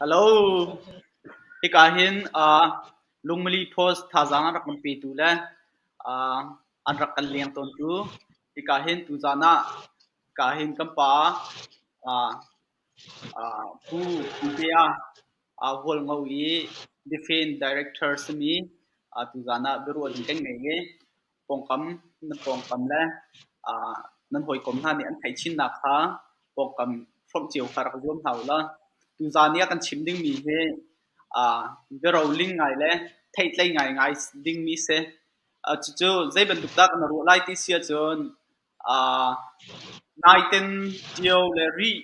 Hello. Hika hin Lungmili Post thazaang an rak kan petu le an rak kan leng tawntu. Hika hin tuzaan ah hika hin kan pa Pu Putea Hualngo i Defense Director simi tuzaan ah biaruah ding kan ngei i pawngkam nan pawngkam le nan hawikom hna nih an theih chinnak kha pawngkam hrawmh cio kha rak zuam hna u law tuzaan i a kan chim dingmi hi biaroling ngai le theihtlei ngaingai dingmi si. Cucu zei bantuk dah kan ruah lai ti si ahcun naiten Ṭio le Rih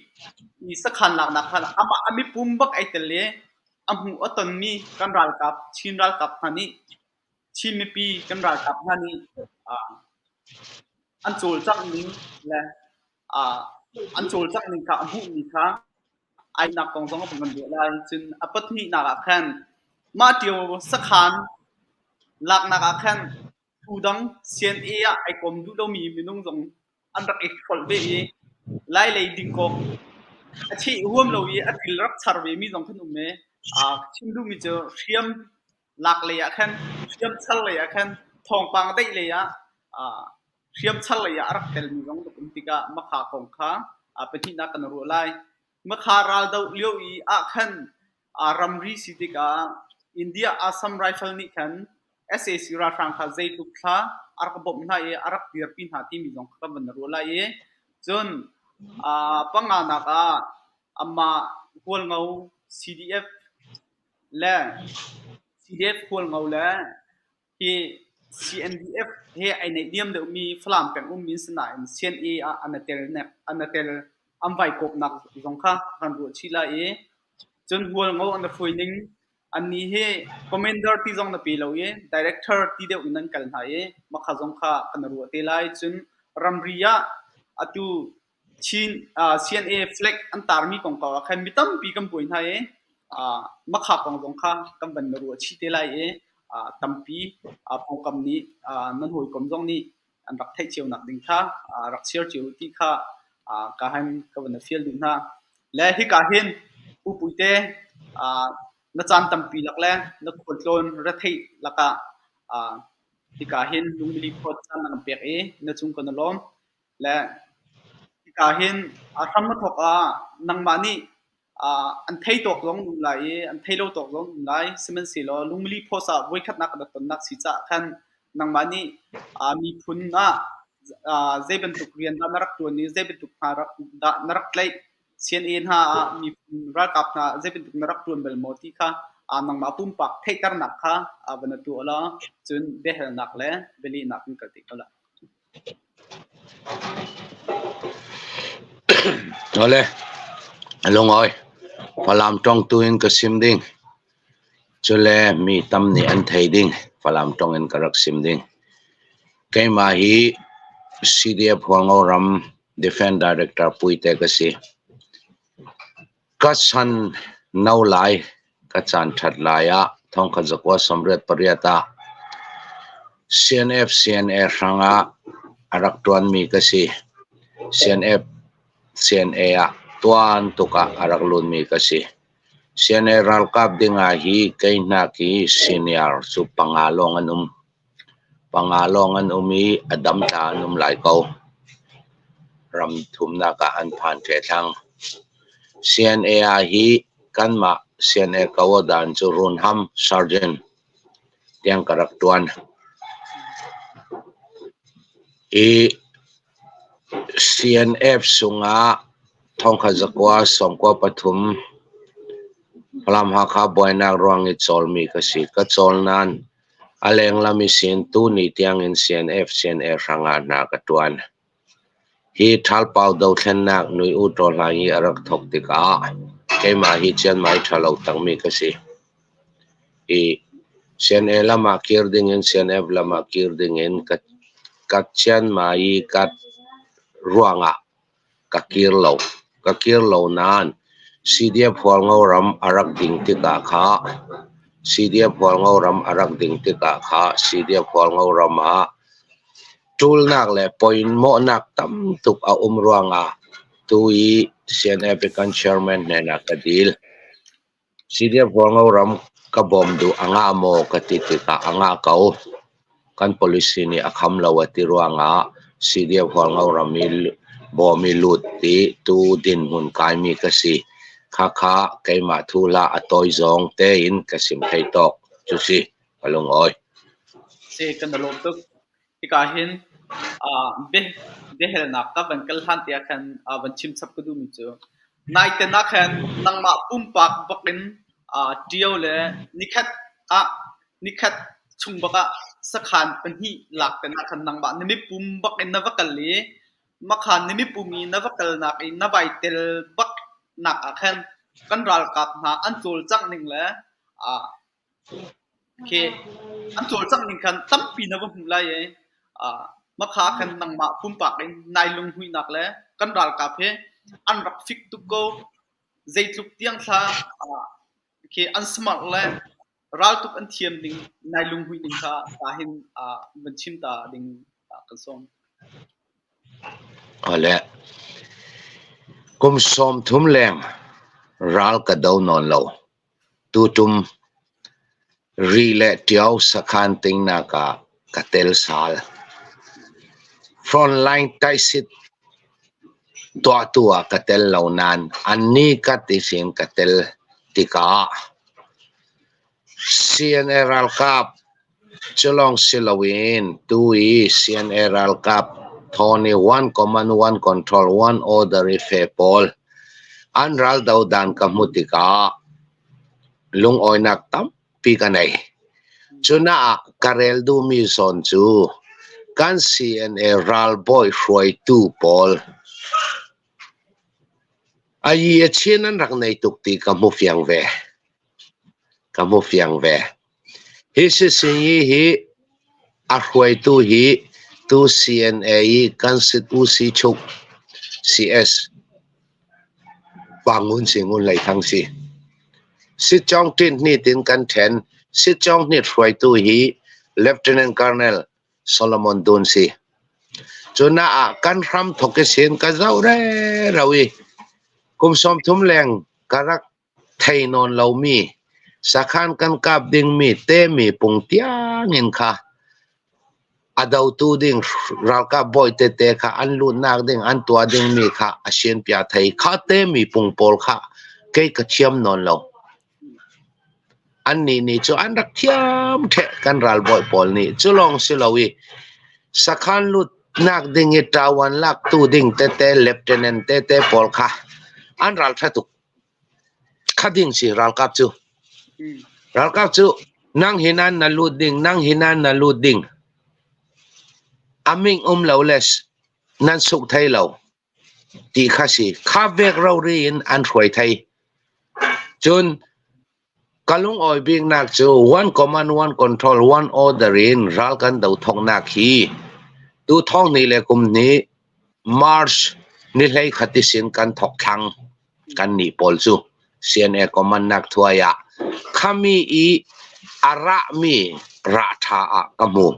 i sakhan laknak khan amah a mipum bak ai tel i a hmuh a tonmi kan ralkap Chin ralkap hna nih Chin mipi kan ralkap hna nih an cawlcangh ning le an cawlcangh ning kha a hmuhmi kha ainak kong zong a kan ruah lai. Cun a pahnihnak ah khan mah ṭio sakhan laknak ah khan phu dang CNA ah ai kom duh lomi minung zong an rak i hrolh ve i Lailei dingkawk a cheh huam lo i a til rak char ve mi zong kan um i chim duhmi cu hriam lak lei ah khan hriam char lei ah khan thawngpang daih lei ah hriam char lei ah a rak telmi zong rak um tikah Makha kong kha pahnihnak kan ruah lai. Makha raldoh lio i ah khan ramri si tikah India Assam Rifle nih khan sac ralhrang kha zeitluk thla a rak bawmh hna i a rak dirpi hna timi zong kha kan van ruah lai i cun panganak ah amah Hualngo CDF le CDF Hualngo le hi CNDF he ai naihniam deuhmi Falam peng ummi an si nain CNA ah an i tel an i tel an vai kawpnak zong kha kan ruah chih lai i cun Hualngo an i hruai ning Annih hi commander ti zong na pe lo i director ti deuh in nan kal hna i makha zong kha kan ruah te lai. Cun ramri ah atu Chin CNA flag an tarmi kongkau ah khan mi tampi kan buai hna i makha kong zong kha kan van ruah chih te lai i tampi pawngkam nih nan hawikom zong nih an rak theih cio nak ding kha rak share cio ti kha ka han ka van fial duh hna. Le hika hin Pu Puite na caan tampi lak le na khualtlawn retheih lakah hika hin lungmili phawt caan na kan pek i na cung kan i lawm. Le hika hin a hram a thawk ah nangmah nih an thei tawk zong um lai i an thei lo tawk zong um lai. Sihmanhsehlaw lungmili phawt ah voikhatnak na tonnak si caah khan nangmah nih miphun ah zei bantuk rian dah na rak ṭuan i zei bantuk hna dah na rak tlaih, CNA hna ah miphun ralkap hna ah zei bantuk na rak ṭuan bal maw ti kha nangmah pumpak theihternak kha van tuah law cun biahalnak le bialehnak in kal te ko lai. Awle, lungawi, Falam ṭong tu in ka sim ding. Cule mi tam nih an thei ding. Falam ṭong in ka rak sim ding. Keimah hi CDF Hualngo ram Defense Director Puite ka si. Ka chan no lai, ka caan ṭhat lai ah 1998 ah CNF CNA hrangah a rak ṭuanmi ka si. CNF CNA ah tuan tuk ah a rak lutmi ka si. CNA ralkap dingah hi kei hnak hi senior cu panga lawng an um. Panga lawng an um i a dam hna an um lai ko. Ram thumnak ah an phan ṭhethlang. CNA ah hi kanmah CNA kawadan cu Runham Sergeant tiang ka rak ṭuan. I CNF sungah 1993 Falam Hakha buainak ruang i cawlmi ka si. Ka cawl nain A lenglam i sin tuni tiangin CNF CNA hrangah hna ka ṭuan. Hi ṭhalpau dothlennak Nui U Taw Hlaing i a rak thawk tikah keimah hi Chiangmai ṭhalo takmi ka si. I CNA lam ah kir dingin CNF lam ah kir dingin ka ka Chiangmai i ka ruangah ka kir lo. Ka kir lo nain CDF Hualngo ram a rak ding tikah kha CDF Hualngo ram a rak ding tikah kha CDF Hualngo ram ah ṭulnak le poinmawhnak tam tuk a um ruangah tu i CNF kan chairman hnenah ka dil. CDF Hualngo ram ka bawm duh a ngah maw ka ti tikah a ngah ko. Kan policy nih a kham lo a ti ruangah CDF Hualngo ram i bawm i lut i tu dinhmun kaimi ka si. Khakha keimah thu hlah a tawi zawng tein ka sim thei tawk. Cu si, ka lungawi. Si, kan i lawm tuk. Hika hin biahalnak ka van kal hlan te ah khan van chim chap ka duhmi cu naiten ah khan nangmah pumpak bak in ṭio le nikhat ah nikhat chung bak ah sakhan pahnih lak ten ah khan nangmah na mipum bak in na va kal i makhan na mipum i na va kalnak i na vai tel bak nak ah khan kan ralkap hna an cawlcangh ning le Khi an cawlcangh ning khan tampi na va hmuh lai i makha khan nangmah pumpak in nai lunghmuihnak le kan ralkap hi an rak fik tuk ko. Zeitluk tiang thla khi an smart le raltuk an thiam ning nai lunghmuih ning kha ta hin van chim ta ding kan sawm. Awle. Kum 30 leng ral ka do nawn lo. Tuṭum Ri le Ṭio sakhan tingnak ah ka tel sal. Frontline taisit tuahtu ah ka tel lo nain annih ka tisin ka tel tikah CNA ralkap cu lawng si loin tu i CNA ralkap thawn i one command one control one order i fe pawl an raldo dan ka hmuh tikah lungawinak tampi ka nei. Cunaah ka rel duhmi zawn cu kan CNA ralbawi hruaitu pawl a yi a chin an rak nei tuk ti ka hmu fiang ve. Ka hmu fiang ve. Hi sisingi hi a hruaitu hi tu CNA i kan sit usi chuk CS Pa Ngun si Ngun Hlei Thang si. Sitcawng ṭin hnih tin kan ṭhen. Sitcawng hnih hruaitu hi Lieutenant Colonel Solomon Dun si. Cuna ah kan hram thok i sin ka zoh rero i kum 30 leng ka rak thei nawn lomi sakhan kan kap dingmi temi pung tiangin kha a dotu ding ralkap bawi tete kha an lutnak ding an tuah dingmi kha a sianpia thei kha temi pung pawl kha kei ka thiam nawn lo. Annih nih cu an rak thiam ṭheh kan ralbawi pawl nih. Cu lawng si lo i sakhan lutnak ding i ṭawan laktu ding tete lieutenant tete pawl kha an ralṭha tuk. Kha ding si ralkap cu. Ralkap cu nang hi nan na lut ding, nang hi nan na lut ding. A ming um lo le nan suk thei lo ti kha si. Kha vek rori in an hruai thei. Cun ka lungawi biknak cu one command, one control, one order in ral kan do thoknak hi tu thong ni le kum ni March ni hlei khati sin kan thok thlang. Kannih pawl cu CNA command nak thuai ah khami i a rahmi rah ṭha ah ka hmu.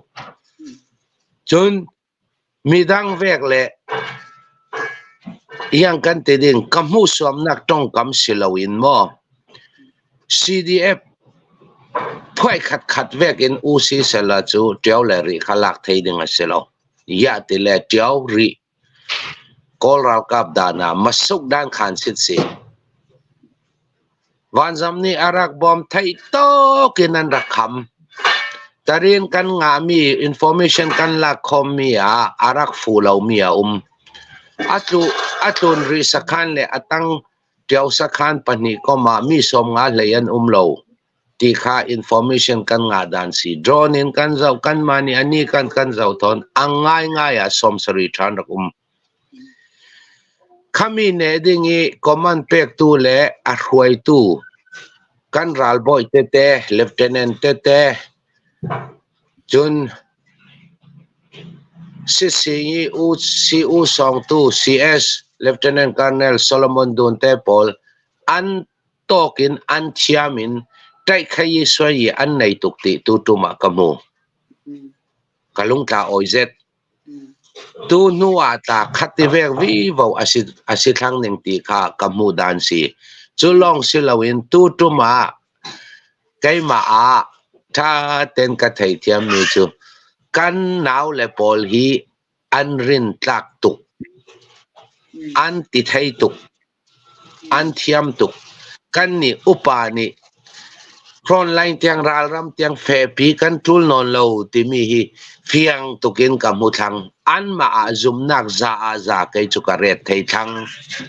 Cun midang vek le iang kan ti ding ka hmuh suamnak tongkam si loin maw CDF phuai khat khat vek in UC sela cu ṭio le ri kha lak thei ding a si lo. Ya ti le ṭio ri Kawl ralkap dan ah Masuk dan khan sit si. Vanzam nih a rak bawm theih tuk in an rak kham. Tarin kan ngahmi information kan lak khawmmi ah a rak fu lomi a um. A tlu a tlun rih sakhan le a tang ṭio sakhan pahnih kom ah mi 50 hlei an um lo. Ti kha information kan ngah dan si. Drone in kan zoh, kanmah nih ani kan kan zoh tawn. A ngaingai ah 70 ṭhan rak um. Khami ne ding i command pektu le a hruaitu kan ralbawi tete, lieutenant tete, cun Sisingi U CU Sawngtu CS Lieutenant Colonel Solomon Dun te pawl an tawk in an thiam in ṭaihkhei i suai i an nei tuk ti tu ṭum ah ka hmu. Ka lungtla awi zet. Tu hnu ah tla khat ti vek vivo a si thlang ning ti kha ka hmuh dan si. Cu lawng si loin tuṭum ah keimah ah ṭha tein ka theithiammi cu kan naule pawl hi an rintlak tuk, an ti thei tuk, an thiam tuk. Kannih upa nih frontline tiang ralram tiang fepi kan ṭul nawn lo timi hi fiang tuk in ka hmu thlang. Anmah ah zumnak za ah za kei cu ka ret thei thlang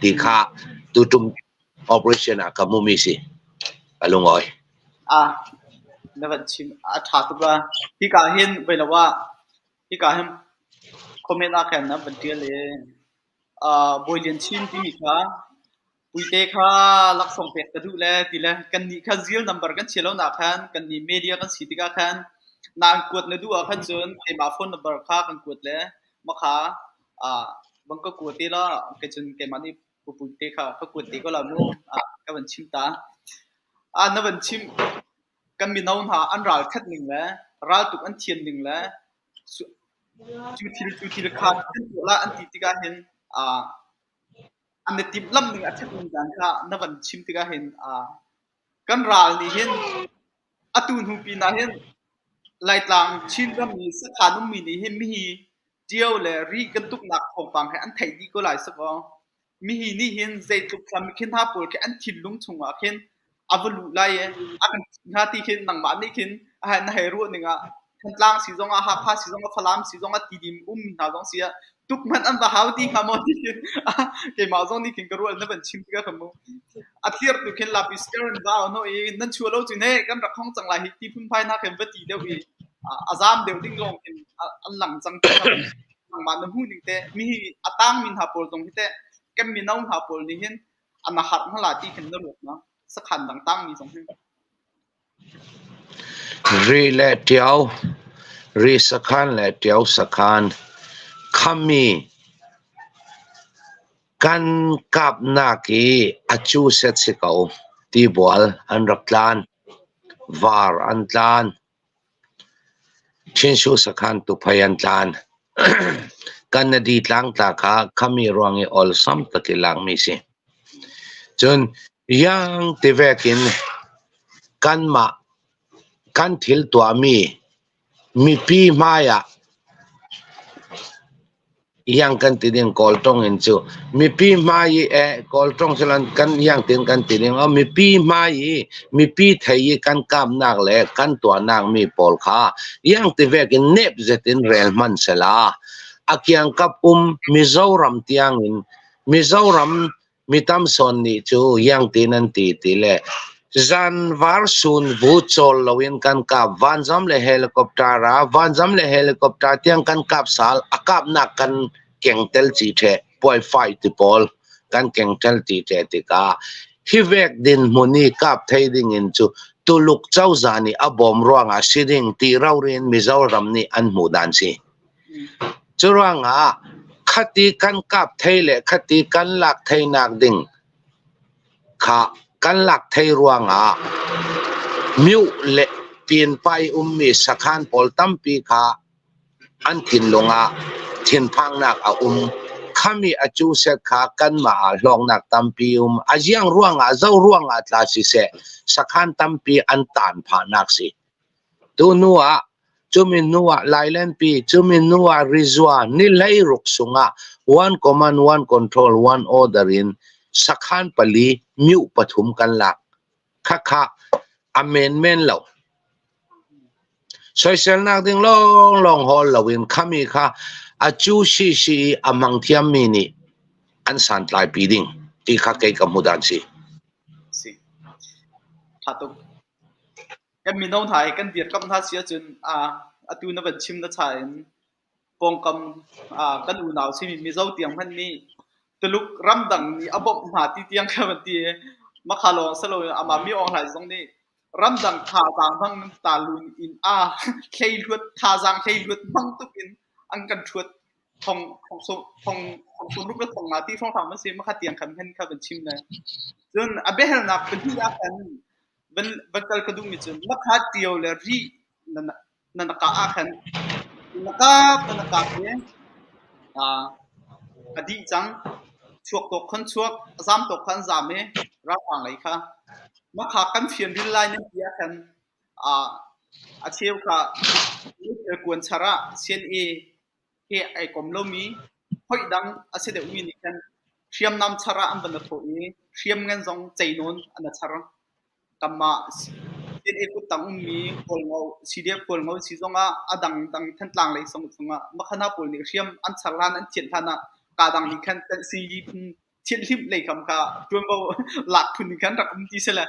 ti kha tuṭum operation ah ka hmumi si. Ka lungawi. Ah, na van chim a ṭha tuk a. Hika hin voi lo ah hika hin comment ah khan na van ṭial i Bawi Lian Chin timi kha Puite kha laksawng pek ka duh le ti le kannih kha zil number kan chia lo nak khan kannih media kan si tikah khan naan kuat na duh ah khan cun keimah phone number kha kan kuat le makha bang ka kuat te la kei cun keimah nih Puite kha ka kuat te ko la mu ka van chim ta. Na van chim kan mino hna an ral khat ning le raltuk an thiam ning le cu thil kha kan tuah la an ti tikah hin an i timhlamh ning a ṭhat ning caan kha na van chim tikah hin kan ral nih hin atu hnu pinah hin Laitlang Chinram i sakhan ummi nih hin mihi ṭio le ri kan tuknak thawngpang he an theih dih ko lai sakaw. Mihi nih hin zeitluk thlam khin hna pawl khi an thinlung chungah khin a va luh lai i a kan ṭih hnga ti khin nangmah nih khin na hei ruah ning ah Thantlang si zong ah Hakha si zong ah Falam si zong ah Tidim ummi hna zong si ah tuk hmanh an va hau ti hnga maw ti khin keimah zong nih khin ka ruah na van chim tikah khan mu a thlir tu khin lapis karen va no i nan chua lo cu ne kan rak hong cang lai hi ti phunphai na khin va ti deuh i a zam deuh ding lawng khin an lang cang nangmah na hmuh ning te mi hi a tang mi hna pawl zong hi te kan mino hna pawl nih hin an harh hna la ti khin na ruat na sakhan dang tang mi zong hi. Ri le ṭio, ri sakhan le ṭio sakhan khami kan kapnak i a cu set si ko. Tibual an rak tlan, var an tlan, Chinsu sakhan tuphei an tlan. Kanadi tlangtla kha khami ruang i awlsam tak i lakmi si. Cun Iang tivek in kanmah kan thil tuahmi mipi hmai ah iang kan ti ding Kawl ṭong in cu mipi hmai i Kawl ṭong siloin kan iang tiin kan ti ding mipi hmai i mipi thei i kan kapnak le kan tuahnak mi pawl kha iang tivek in nep zet in rel hmanh sela a kiangkap um Mizoram tiang in Mizoram Mi tamsawn nih cu iangtin an ti ti le zanvar sun vu cawl loin kan kap. Vanzam le helicopter ah vanzam le helicopter tiang kan kap sal a kapnak kan keng tel ci ṭhe puai fai ti pawl kan keng tel ti ṭhe tikah hi vek din hmun i kap thei ding in cu Tuluk cozah nih a bawm ruangah si ding ti rorin Mizoram nih an hmuh dan si. Curuangah khati kan kap thei le khati kan lak theinak ding kha kan lak thei ruangah myu le pinpai ummi sakhan pawl tampi kha an thinlung ah thinphangnak a um. Khami a cuset kha kanmah ah hlawknak tampi um. A ziang ruangah zo ruangah tla siseh sakhan tampi an tan phahnak si. Tu hnu ah cumi hnu ah Lailenpi, cumi hnu ah Rizua ni 16 sungah one command, one control, one order in sakhan pali myu pathum kan lak. Khakha a menmen lo. Soiselnak ding lawnglawng hawl loin khami kha a cu si si i a hmang thiammi nih an santlaipi ding ti kha kei ka hmu dan si. Si. Tha tuk. Kan mino hna hi kan dirkamh hna si ahcun atu na van chim na cha in pawngkam kan unau simi Mizo tiang hmanh nih Tuluk ramdang nih a bawmh hna ti tiang kha van ti i makha lawng si loin amah Mi Aung Hlaing zong nih ramdang thazaang hmang talun in a hleihluat thazaang hleihluat hmang tuk in an kan ṭhuat thong thong thong thong sawmruk le thong nga ti hrawnghrang an si makha tiang khan hen kha van chim le cun a biahalnak pahnih ah khan van van kal ka duhmi cu makha ṭio le ri na na kah ah khan na kap na kap i a dih cang. Chuak tawk khan chuak, a zam tawk khan zam i ralhrang lei kha mah kha kan fian ril lai nan ti ahkhan a cheu kha kuan char ah CNA he ai kom lomi hoih dang a si deuhmi nih khan hriamnam char ah an van i thawh i hriamngan zong cei nawn an i char. Kanmah CNA kuttang ummi Kawlngo, CDF Kawlngo si zongah a dangdang Thantlang lei zongah Makhana pawl nih hriam an char hlan an thianh hlan ah kaa dang nih khan thianhhlimh lei kam kha ṭuanvo lak phun in khan rak um ti si le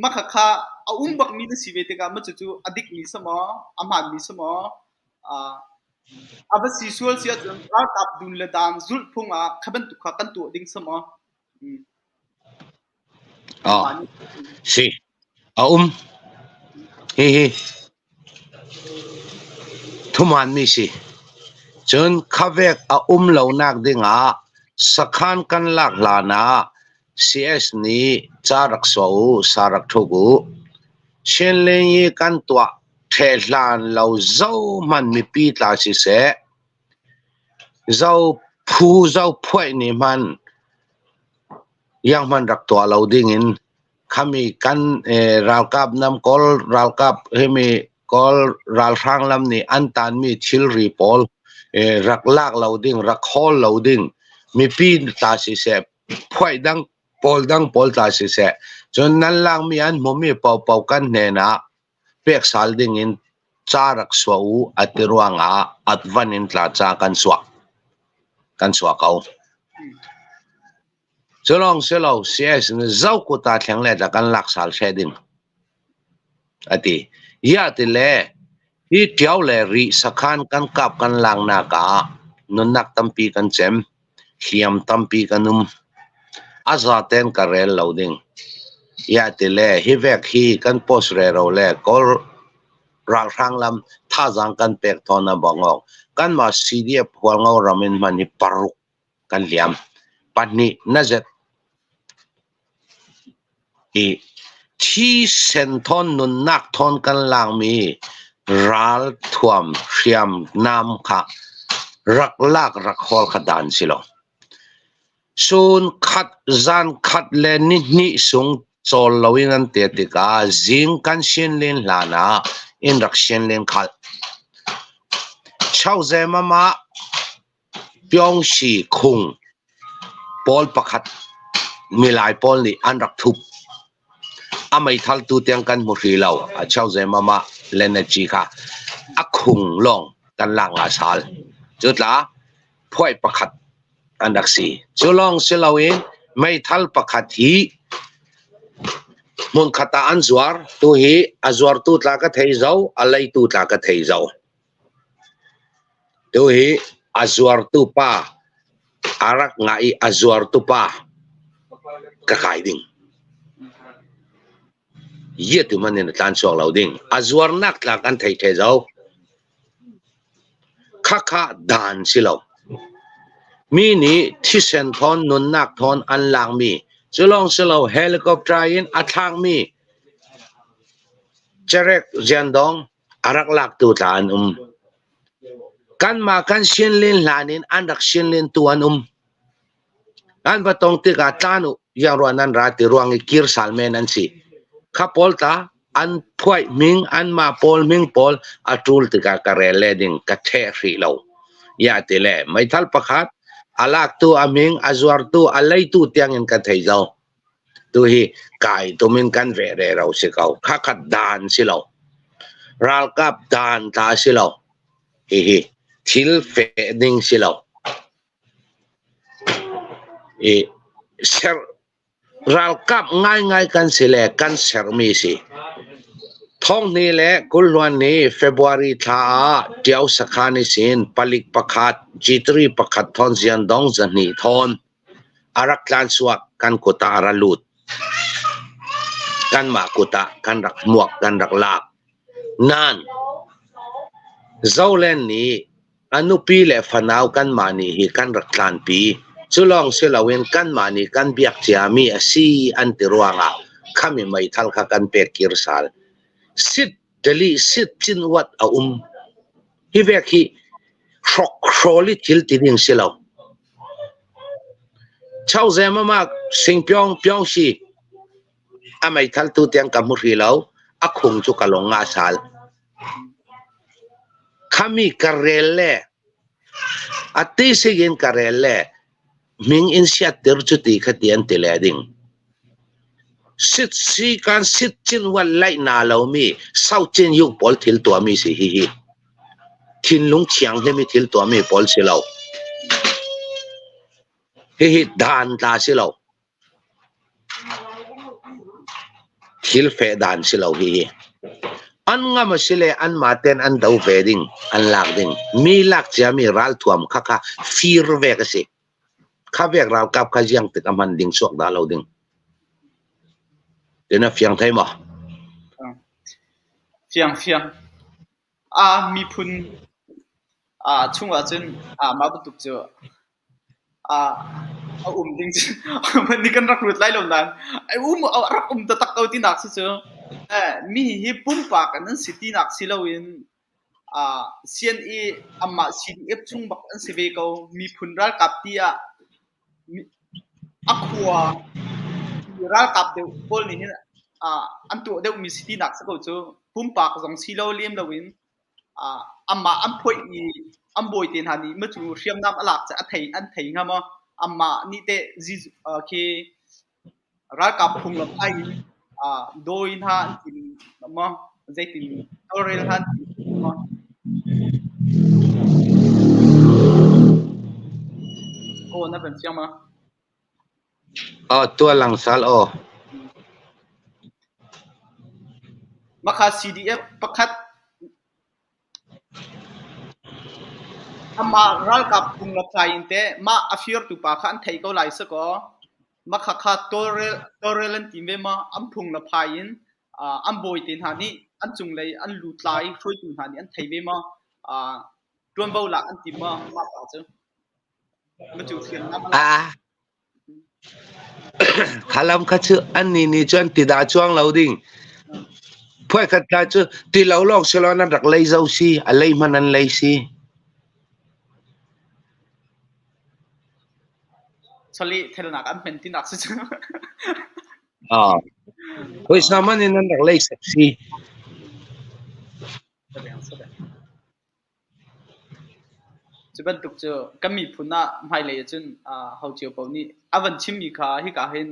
mah khakha a um bakmi na si ve tikah mah cucu a dikmi si maw a hmaanmi si maw a va si sual si ahcun ralkap dun le daan zulhphung ah kha bantuk kha kan tuah ding si maw? Si. A um. Hihi thuhmaanmi si. Cun khavek a um lonak dingah sakhan kan lak hlan ah CS nih ca rak suah u, sa rak ṭhuk u. Chinlin i kan tuah ṭheh hlan lo zohhmanh mipi tla siseh, zo phu zo phuaih nih hmanh iang hmanh rak tuah lo dingin khami kan ralkap nam Kawl ralkap himi Kawl ralhrang lam nih an tanmi thilri pawl rak lak lo ding rak hawl lo ding mipi tla siseh phuaih dang pawl dang pawl tla siseh cun nan lakmi an hmumi paohpaoh kan hnen ah pek sal ding in ca rak suah u a ti ruangah atvan in tla ca kan suah kan suah ko. Cu lawng si lo, CS nih zo kut ah thleng le tla kan lak sal she ding a ti. Ya ti le hi ṭiao le rih sakhan kan kap kan laknak ah nunnak tampi kan cem, hliam tampi kan um. A zaten ka rel lo ding. Ya ti le hi vek hi kan post rero le Kawl ralhrang lam thazaang kan pek tawn a bangok. Kanmah CDF Hualngo ram in hman hi paruk kan liam. Pahnih na zet i thisen thawn nunnak thawn kan lakmi ral thuam hriam nam kha rak lak rak hawl kha dan si lo. Sun khat zan khat le ni hnih sung cawl loin an te tikah zing kan sin len hlan ah in rak sin len khal. Chauze mama Pyongsi khung pawl pakhat milai pawl nih an rak thup. A meithal tu tiang kan hmu hrih lo. A cheu zemam ah Lenaci kha a khung lawng kan lak nga sal. Cu tla phuai pakhat an rak si. Cu lawng si loin meithal pakhat hi hmunkhat ah an zuar. Tu hi a zuartu tla ka thei zo, a leitu tla ka thei zo. Tuhi a zuartu pa a rak ngah i a zuartu pa ka kai ding. Yiatu man in a tlan chuak lo ding. A zuarnak tlak an thei the zo. Khakha dan si lo. Mi nih thisen thawn nunnak thawn an lakmi cu lawng si lo helicopter in a thlakmi cerek ziandong a rak laktu tla an um. Kanmah kan sinlin hlan in an rak sinlintu an um. An va tong tikah tlan u iangruah nan ra ti ruang i kir sal men an si. Kha pawl tla an phuaih ming anmah pawl ming pawl a ṭul tikah ka rel le ding ka ṭheh hrih lo. Ya ti le meithal pakhat a laktu a ming a zuartu a leitu tiangin ka thei zo. Tuhi kai tum in kan veh rero si ko. Khakhat dan si lo. Ralkap dan tla si lo. Hihi thil feh ding si lo. I ser ralkap ngaingai kan si le kan sermi si. Thonghni le kulhluan ni February thla ah Ṭiau sakhan i sin palik pakhat G3 pakhat thawn ziandong zahnih thawn A rak tlansuak kan kut ah a ra lut. Kanmah kut ah kan rak hmuak, kan rak lak. Nain Zoland nih a nupi le fanau kanmah nih hi kan rak tlanpi. Cu lawng si loin kanmah nih kan biak ciami a si an ti ruangah khami meithal kha kan pek kir sal. Sit Delhi sit cinwat a um. Hi vek hi hrokhrawl i thil ti ding si lo. Chozemama singpyong pyong si a meithal tu tiang ka hmu hri lo. A khung cu ka lung nga sal. Khami ka rel le a ti sigin ka rel le ming in siattir cu ti kha ti an ti le ding. Sit si kan sit cin wan laih na lomi South Chin Yuk pawl thil tuahmi si hihi. Thinlung thianghlim i thil tuahmi pawl si lo. Hihi dan tla si lo. Thil feh dan si lo hihi. An ngam a si le anmah ten an do ve ding, an lak ding. Mi lak ciami ralthuam kha kha fir vek a si. Kha vek ralkap kha ziang tik a hman ding chuak dah lo ding. Tina fiang thei maw? Fiang fiang. A miphun chungah cun mah bantuk cu a um ding cu nih kan rak lut lai lo nain a um a rak um taktak ko tinak si cu. Mi hi pumpak in an si tinak si loin CNA anmah CDF chung bak an si ve ko. Miphun ralkap ti ah a khua ralkap deuh pawl nih hin an tuah deuhmi si tinak si ko cu. Pumpak zong si lo lem loin amah an phoih i an bawi te hna nih macu hriamnam a lak cu a thei an thei hnga maw? Amah nih teh khi ralkap phunglam ai in dawi hna an tim maw? Zeitin tawlrel hna an tim maw? Aw na van fiang ma? Aw tua lang sal aw. Makha CDF pakhat Amah ralkap phung le phai in teh mah a firtu pa kha an theih ko lai si kaw mah kha tawlrel tawlrel an tim ve maw? An phung le phai in an bawite hna nih an cunglei an lutlai hruaitu hna nih an thei ve maw? Ṭuanvo lak an tim maw mah pa cu? Macu hriamnam a lak. Ah, Khalam kha cu annih nih cun ti dah cuang lo ding. Phuaikhat hna cu ti lo lawng si law nan rak lei zo si, a lei hmanh an lei si. Chawleh thelnak an hman tinak si cu. Ah. Phaisa man in nan rak lei sak si. Cu bantuk cu kan miphun ah hmailei ahcun ho cio paoh nih a van chimmi kha hika hin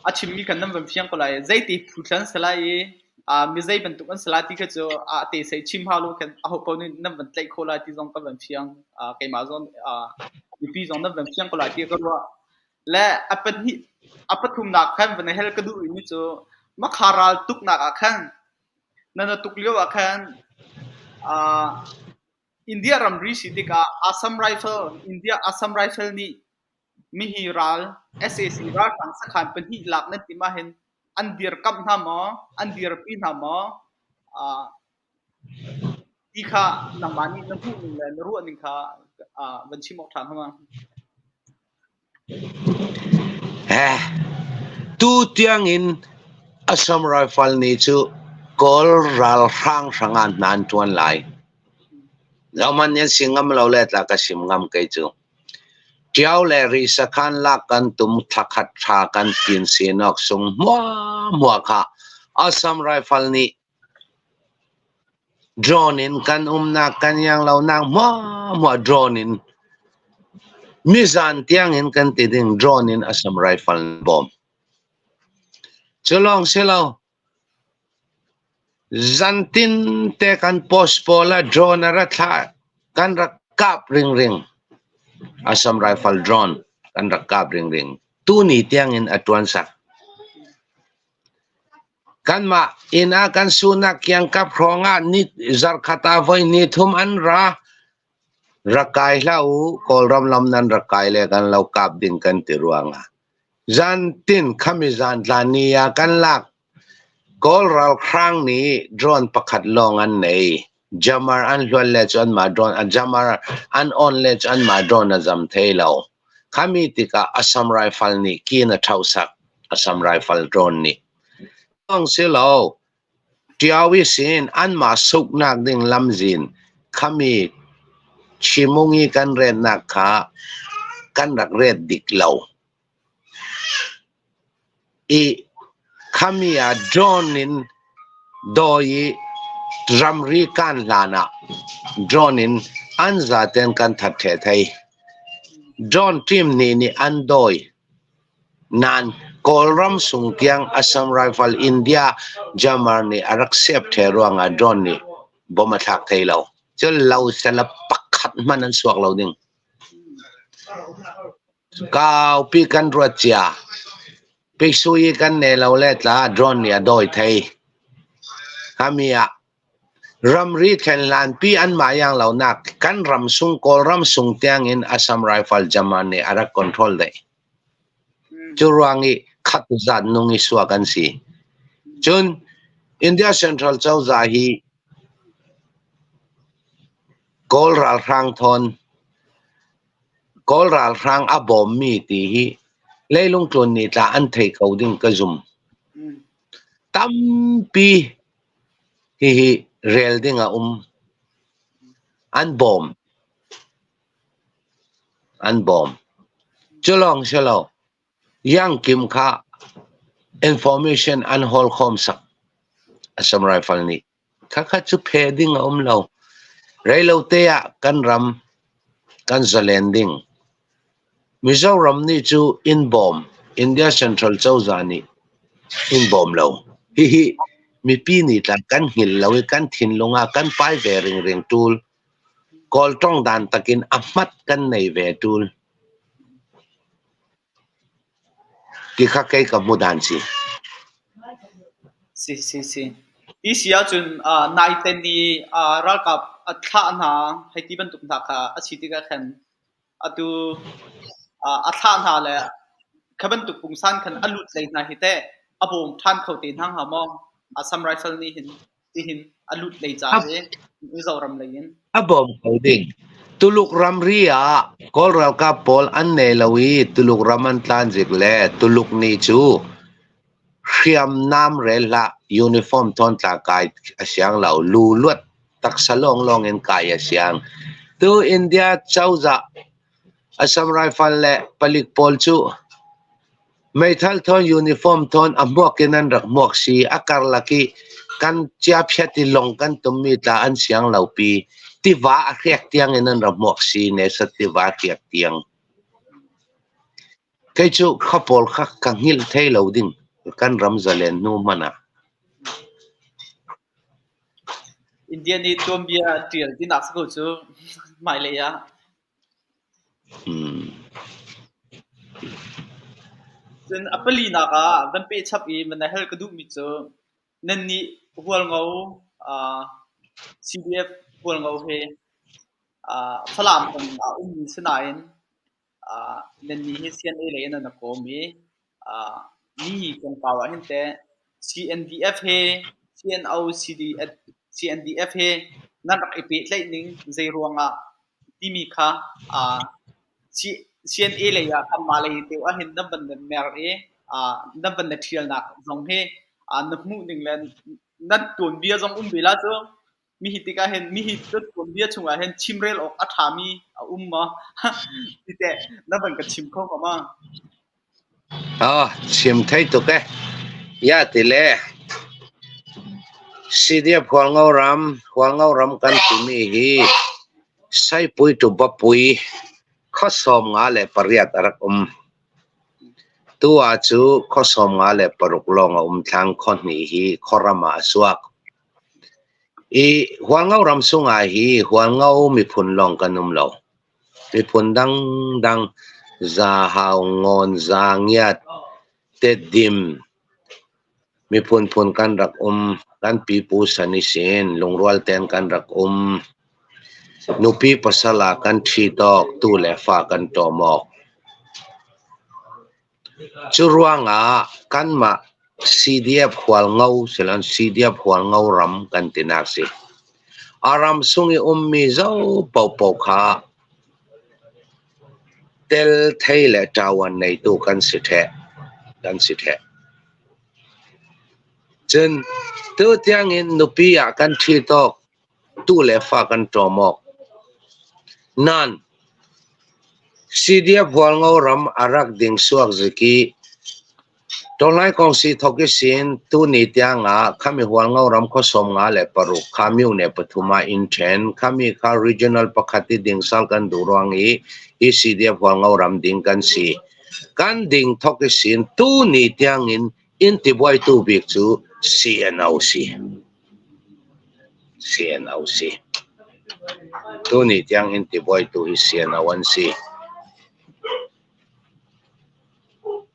a chimmi kha nan van fiang ko lai. Zeiti phu thlan si lai i mi zei bantuk an si lai ti kha cu a te sei chim hau lo khan aho paoh nih nan van tlaih khawh lai ti zong ka van fiang. Keimah zong mipi zong nan van fiang ko lai ti ka ruah. Le a pahnih a pathumnak khan van hel ka duh rihmi cu Makha ral tuknak ah khan Nan a tuk lio ah khan India ramri si tikah Assam Rifle, India Assam Rifle nih mihi ral sac ralhrang sakhan pahnih lak nan tim ahhin an dirkamh hna maw, an dirpi hna maw ti kha nangmah nih na hmuh ning le na ruah ning kha van chim awk ṭha hnga ma? Tu tiangin Assam Rifle nih cu Kawl ralhrang hrangah hna an ṭuan lai. Zohhmanh an si ngam lo le tla ka sim ngam kei cu. Ṭio le ri sakhan lak kan tum thlakhat ṭha kan pin sinawk sung hmuahhmuah kha Assam Rifle nih Drone in kan umnak kan iang lonak hmuahhmuah drone in mizan tiangin kan ti ding drone in Assam Rifle bawm. Cu lawng si lo, zantin te kan post pawl ah drone a ra thlah kan rak kap ringring. Assam Rifle drone kan rak kap ringring. Tuni tiangin a tuan sak. Kanmah inn ah kan sunak kiangkap hrawngah ni zarkhat ah voi ni thum an ra. Rak kai hlah u, Kawlram lam nan rak kai le kan lo kap ding kan ti ruangah. Zantin khami zantla ni ah kan lak. Kawl ralhrang nih drone pakhat lawng an nei. Jammer an hluan le cu anmah drone, jammer an on le cu anmah drone a zam thei lo. Khami tikah Assam Rifle nih kin a ṭhohsak. Assam Rifle drone nih. Lawng si lo, Ṭiawi sin anmah suknak ding lamzin khami Chimungi kan rennak kha. kan rak ret dik lo. I khami ah drone in dawi i ramri kan hlan ah drone in an zaten kan that the thei. Drone team nih nih an dawi. Nain Kawlram sung tiang Assam Rifle India jammer nih a rak sep the ruangah drone nih bom a thlak thei lo. Cun lo sela pakhat hmanh an suak lo ding. Kaupi kan ruat cia. Piksui kan nei lo le tla drone nih a dawi thei. Hami ah ramri thlen hlanpi anmah iang lonak kan ram sung Kawlram sung tiang in Assam Rifle Jaman nih a rak control deh. Cu ruang i khat zat nung i suak an si. Cun India Central cozah hi Kawl ralhrang thawn Kawl ralhrang a bawmmi ti hi leilung tlun nih tla an thei ko ding ka zum. Tampi hihi rel ding a um. An bawm. An bawm. Cu lawng si lo. Yang Kim kha information an hawl khawm sak. Assam Rifle nih. Khakha cu phe ding a um lo. Reilote ah kan ram kan zalen ding. Mizoram nih cu in bawm. India Central cozah nih in bawm lo. Hihi mipi nih tla kan hngilh lo i kan thinlung ah kan pai ve ringring ṭul. Kawl ṭong dan takin a hmat kan nei ve ṭul. Ti kha kei ka hmu dan si. Si si si. Ti si ahcun naiten i ralkap a thlah hna hei ti bantuk hna kha a si tikah khan atu a thlah hna le kha bantuk pungsan khan a lut lei hna hi teh a bawm ṭhan kho te hna hnga maw? Assam Rifle nih hin tihin a lut lei ca hi Mizoram lei in. A bawm ko ding. Tuluk ramri ah Kawl ralkap pawl an nei lo i Tuluk ram an tlan zik le Tuluk nih cu hriamnam rel hlah uniform thawn tla kai a siang lo lu luat taksa lawnglawng in kai a siang. Tu India cozah Assam Rifle le palik pawl cu Meithal thawn uniform thawn a hmuak in an rak hmuak si. A karlak i kan chiaphiat i lawng kan tummi tla an siang lo pi. Tiva a hriak tiang in an rak hmuak si. Nesat tiva a hriak tiang. Kei cu kha pawl kha ka hngilh thei lo ding kan ram zalen hnu hmanh ah. India nih tuanbia an ṭial tinak si ko cu hmailei ah. Cun a palinak ah van pehchap i van hal ka duhmi cu nannih Hualngo CDF Hualngo he Falam peng ah ummi si nain nannih hi CNA lei in nan i kawm i mi kongkau ah hin teh CNDF he CNO CNDF he nan rak i pehtlaih ning zei ruangah timi kha CNA lei ah kanmah lei deuh ahhin nan van mer i nan van na ṭhialnak zong hi na hmuh ning le nan tuanbia zong um ve la cu. Mihi tikah hin mihi tuanbia chungah hin chimrel awk a ṭhami a um maw? Ti teh na van ka chim kho hnga ma? Ah, chim thei tuk eh. Ya ti le CDF Hualngo ram, Hualngo ram kan timi hi Saipui to Bapui khua 58 a rak um. Tu ah cu khua 56 lawng a um thlang khua hnih hi khuaram ah a suak. I Hualngo ram sungah hi Hualngo miphun lawng kan um lo. Miphun dangdang Zahau, Ngawn, Zangiat, Tedim miphun phun kan rak um. Kan pipu san i sin lungrual tein kan rak um. Nupi pasal ah kan ṭhit awk, tu le fa kan ṭawm awk. Cu ruangah kanmah CDF Hualngo siloin CDF Hualngo ram kan tinak si. A ram sung i ummi zo paohpaoh kha tel thei le ṭawan neitu kan si ṭheh. Kan si ṭheh. Cun tutiang in nupi ah kan ṭhit awk, tu le fa kan ṭawm awk. Nain CDF Hualngo ram a rak ding suak zik i Tonglai kong si thok i sin tuni tiang ah khami Hualngo ram khua 56 kha myone pathum ah in ṭhen. Khami kha regional pakhat i dingsal kan duh ruang i hi CDF Hualngo ram ding kan si. Kan ding thok i sin tuni tiang in in tibuaitu bik cu CNO si. CNO si. Tuni tiang in tibuaitu hi CNO an si.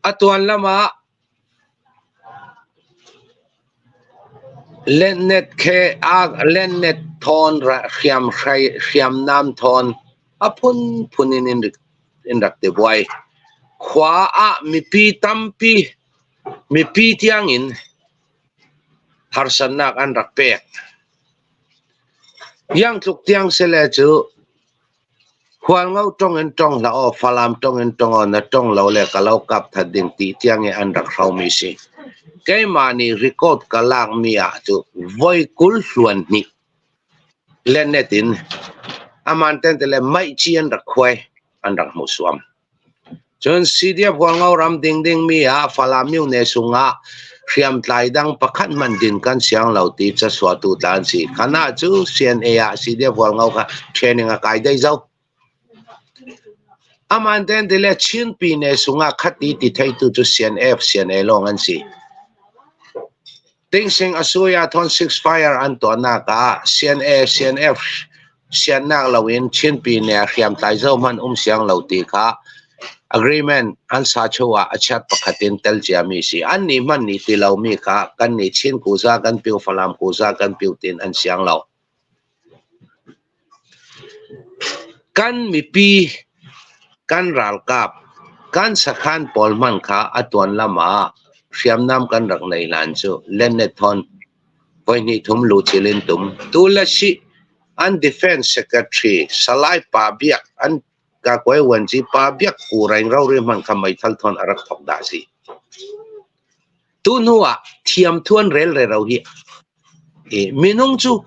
A tuan lam ah lennet thawn hriamnam thawn a phunphun in in rak ti buai. Khua ah mipi tampi mipi tiangin harsatnak an rak pek. Iang tluk tiang sile cu Hualngo ṭong in ṭong hlah aw, Falam ṭong in ṭong aw, na ṭong lo le ka lo kap that ding ti tiang i an rak hromi si. Keimah nih record ka lakmi ah cu voi 20 hluan hnih lennet in aman ten te le maihci an rak khuai, an rak hmuh suam. Cun CDF Hualngo ram dingding mi ah Falam myone sungah hriamtlai dang pakhat hmanh din kan siang lo ti casuatu tla an si. Khana cu CNA ah CDF Hualngo kha training a kai dei zo. Aman ten tile Chin pine sungah khati ti theitu cu CNF CNA lawng an si. Tingsing Asuya Thon Six Fire an tuahnak ah CNA CNF siannak loin Chin pine hriamtlai zohhmanh um siang lo ti kha agreement an sa chung ah a chiat pakhat in tel ciami si. An nih hmanh nih ti lomi kha kan nih Chin kuza kan piu Falam kuza kan piu tin an siang lo. Kan mipi, kan ralkap, kan sakhan pawl hmanh kha a tuan lam ah hriamnam kan rak nei hlan cu Lennethon voihnih thum lucil in tum. Tu le si an defense secretary Salai Pa Biak an kakuai vuanci Pa Biak Ku Raing rori hmanh kha meithal thon a rak thok dah si. Tu hnu ah thiamthuan rel rero hi minung cu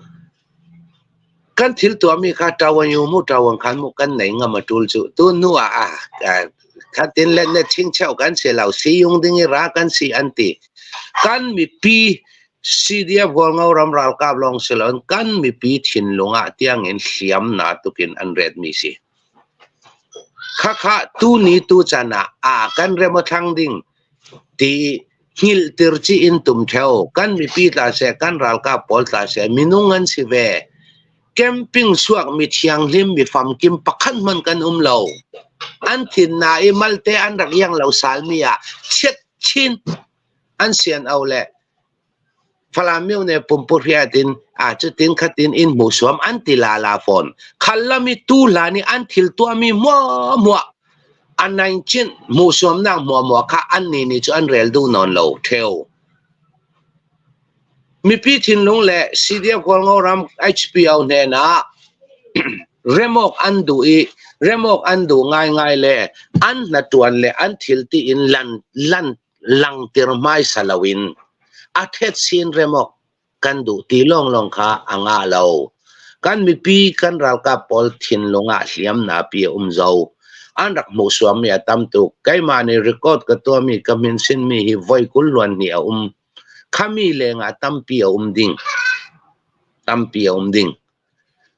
kan thil tuahmi kha ṭawan yu mu ṭawan khan mu kan nei ngam a ṭul cu. Tu hnu ah khatin le ne chingcheu kan si lo siyung ding i ra kan si an ti. Kan mipi CDF Hualngo ram ralkap lawng si loin kan mipi thinlung ah tiangin hliam na tukin an retmi si. Khakha tuni tu chan ah a kan rem a thlang ding ti hngilhtir ci in tum theo. Kan mipi tla seh, kan ralkap pawl tla seh, minung an si ve. Camping suak mi thianghlim mi famkim pakhat hmanh kan um lo. An thin na i malte an rak iang lo salmi ah chiat chin an sian au le Falam myo ne pumpurhiat in a cutin khatin in hmu suam an ti la la fawn. Khallami tu hlan i an thil tuahmi muahmuah an nain chin hmu suamnak muahmuah kha an ni nih cu an rel duh nawn lo theo. Mipi thinlung le CDF Hualngo ram HPO hnen ah remawk an duh i remawk an duh ngaingai le an hnatuan le an thil ti in lan lan langter hmaisa loin a thet sin remawk kan duh ti lawnglawng kha a ngah lo. Kan mipi kan ralkap pawl thinlung ah hliamnak pi a um zo. An rak hmuh suammi a tam tuk. Keimah nih record ka tuahmi ka min sinmi hi voi 20 luan hnih a um. Khami lengah tampi a um ding. Tampi a um ding.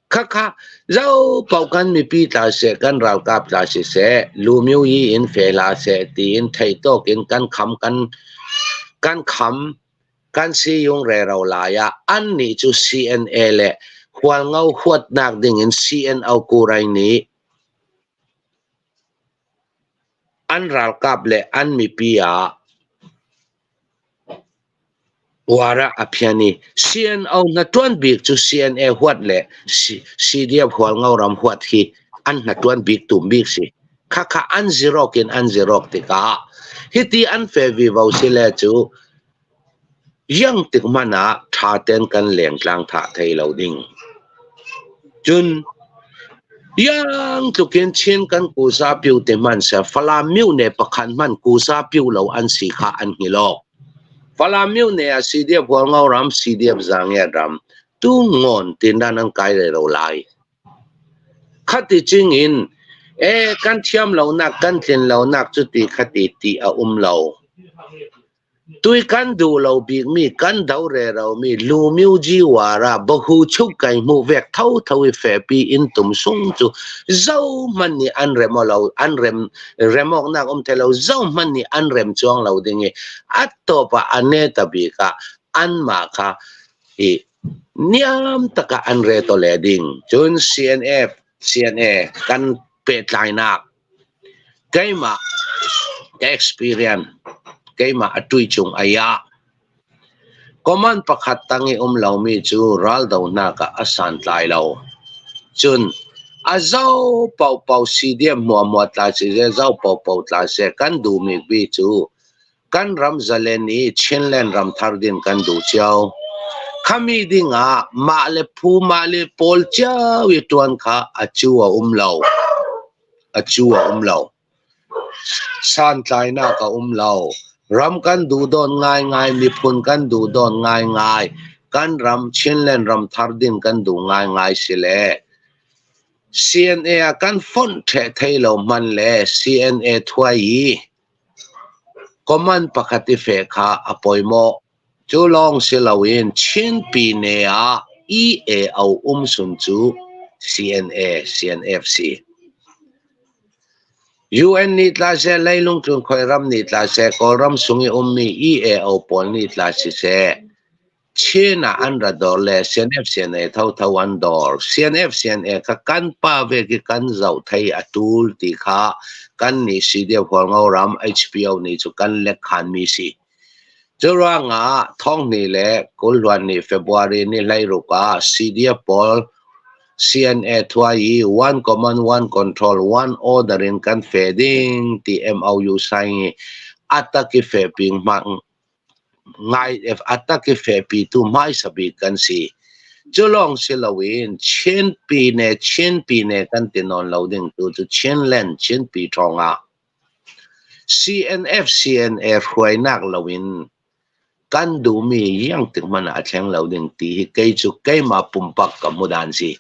Khakha zopaoh kan mipi tla seh, kan ralkap tla siseh, lumyu yi in fe hlah seh tiin theihtawk in kan kham kan kan kham kan siyung rero lai ah annih cu CNA le Hualngo huatnak ding in CNO Kurai nih an ralkap le an mipi ah Uar ah a phian i CNO hnaṭuan bik cu CNA huat le CDF Hualngo ram huat hi an hnaṭuan bik tum bik si. Khakha an zirok in an zirok tikah hiti an fe vivo si le cu iang tik hmanh ah ṭha tein kan lengtlang thah thei lo ding. Cun iang tlukin Chin kan kuza piu te hmanh seh Falam myone pakhat hmanh kuza piu lo an si kha an hngilh awk. Falam myone ah CDF Hualngo ram CDF Zangiat ram tu ngon tin dan an kai re lo lai. Khati ching in E kan thiam lonak kan tlin lonak cuti khati ti a um lo. Tui kan duh lo bikmi kan do reromi Lumyuji war ah bahu chuk kai hmuh vek thotho i fehpi inn tum sung cu zohmanh nih an rem lo an rem remawknak um thei lo zohmanh nih an rem cuang lo ding i a tawp ah a ne ta bik ah anmah kha i niam tak ah an re to le ding. Cun CNF CNA kan pehtlainak Keimah ka experience, keimah a tuichung ai ah command pakhat tang i um lomi cu raldohnak ah a santlai lo. Cun a zo paohpaoh CDM hmuahhmuah tla siseh, zo paohpaoh tla seh, kan duhmi bi cu kan ram zalen i Chinland ram thar ding kan duh cio. Khami ding ah mah le phu mah le pawl cio i ṭuan kha a cu a um lo. A cu a um lo. Santlainak a um lo. Ram kan duh dawn ngaingai, miphun kan duh dawn ngaingai, kan ram Chinland ram thar ding kan duh ngaingai si le CNA ah kan fonh ṭheh thei lo hmanh le CNA thuai i command pakhat i feh kha a pawimawh. Cu lawng si loin Chin Pyine ah EAO um sun cu CNA CNF si. UN nih tla seh, leilung tlun khoi ram nih tla seh, Kawlram sung i ummi EAO pawl nih tla siseh, Chin ah an ra dor le CNF CNA thotho an dor. CNF CNA kha kan pa ve ki kan zoh thei a tul ti kha kan nih CDF Hualngo ram HPO nih cu kan lek khan mi si. Curuangah thonghnih le kulhluan ni February ni 16 ah CDF pawl CNA thuai i one command one control one order in kan fe ding ti MOU sign i atak i fe ping hmang ngai atak i fepi tu hmaisa bik kan si. Cu lawng si loin Chin Pyine Chin Pyine kan ti nawn lo ding tu cu Chinland Chinpi ṭhawng ah CNF CNA hruainak loin kan duhmi iang tik hmanh ah a thleng lo ding ti hi kei cu keimah pumpak ka hmu dan si.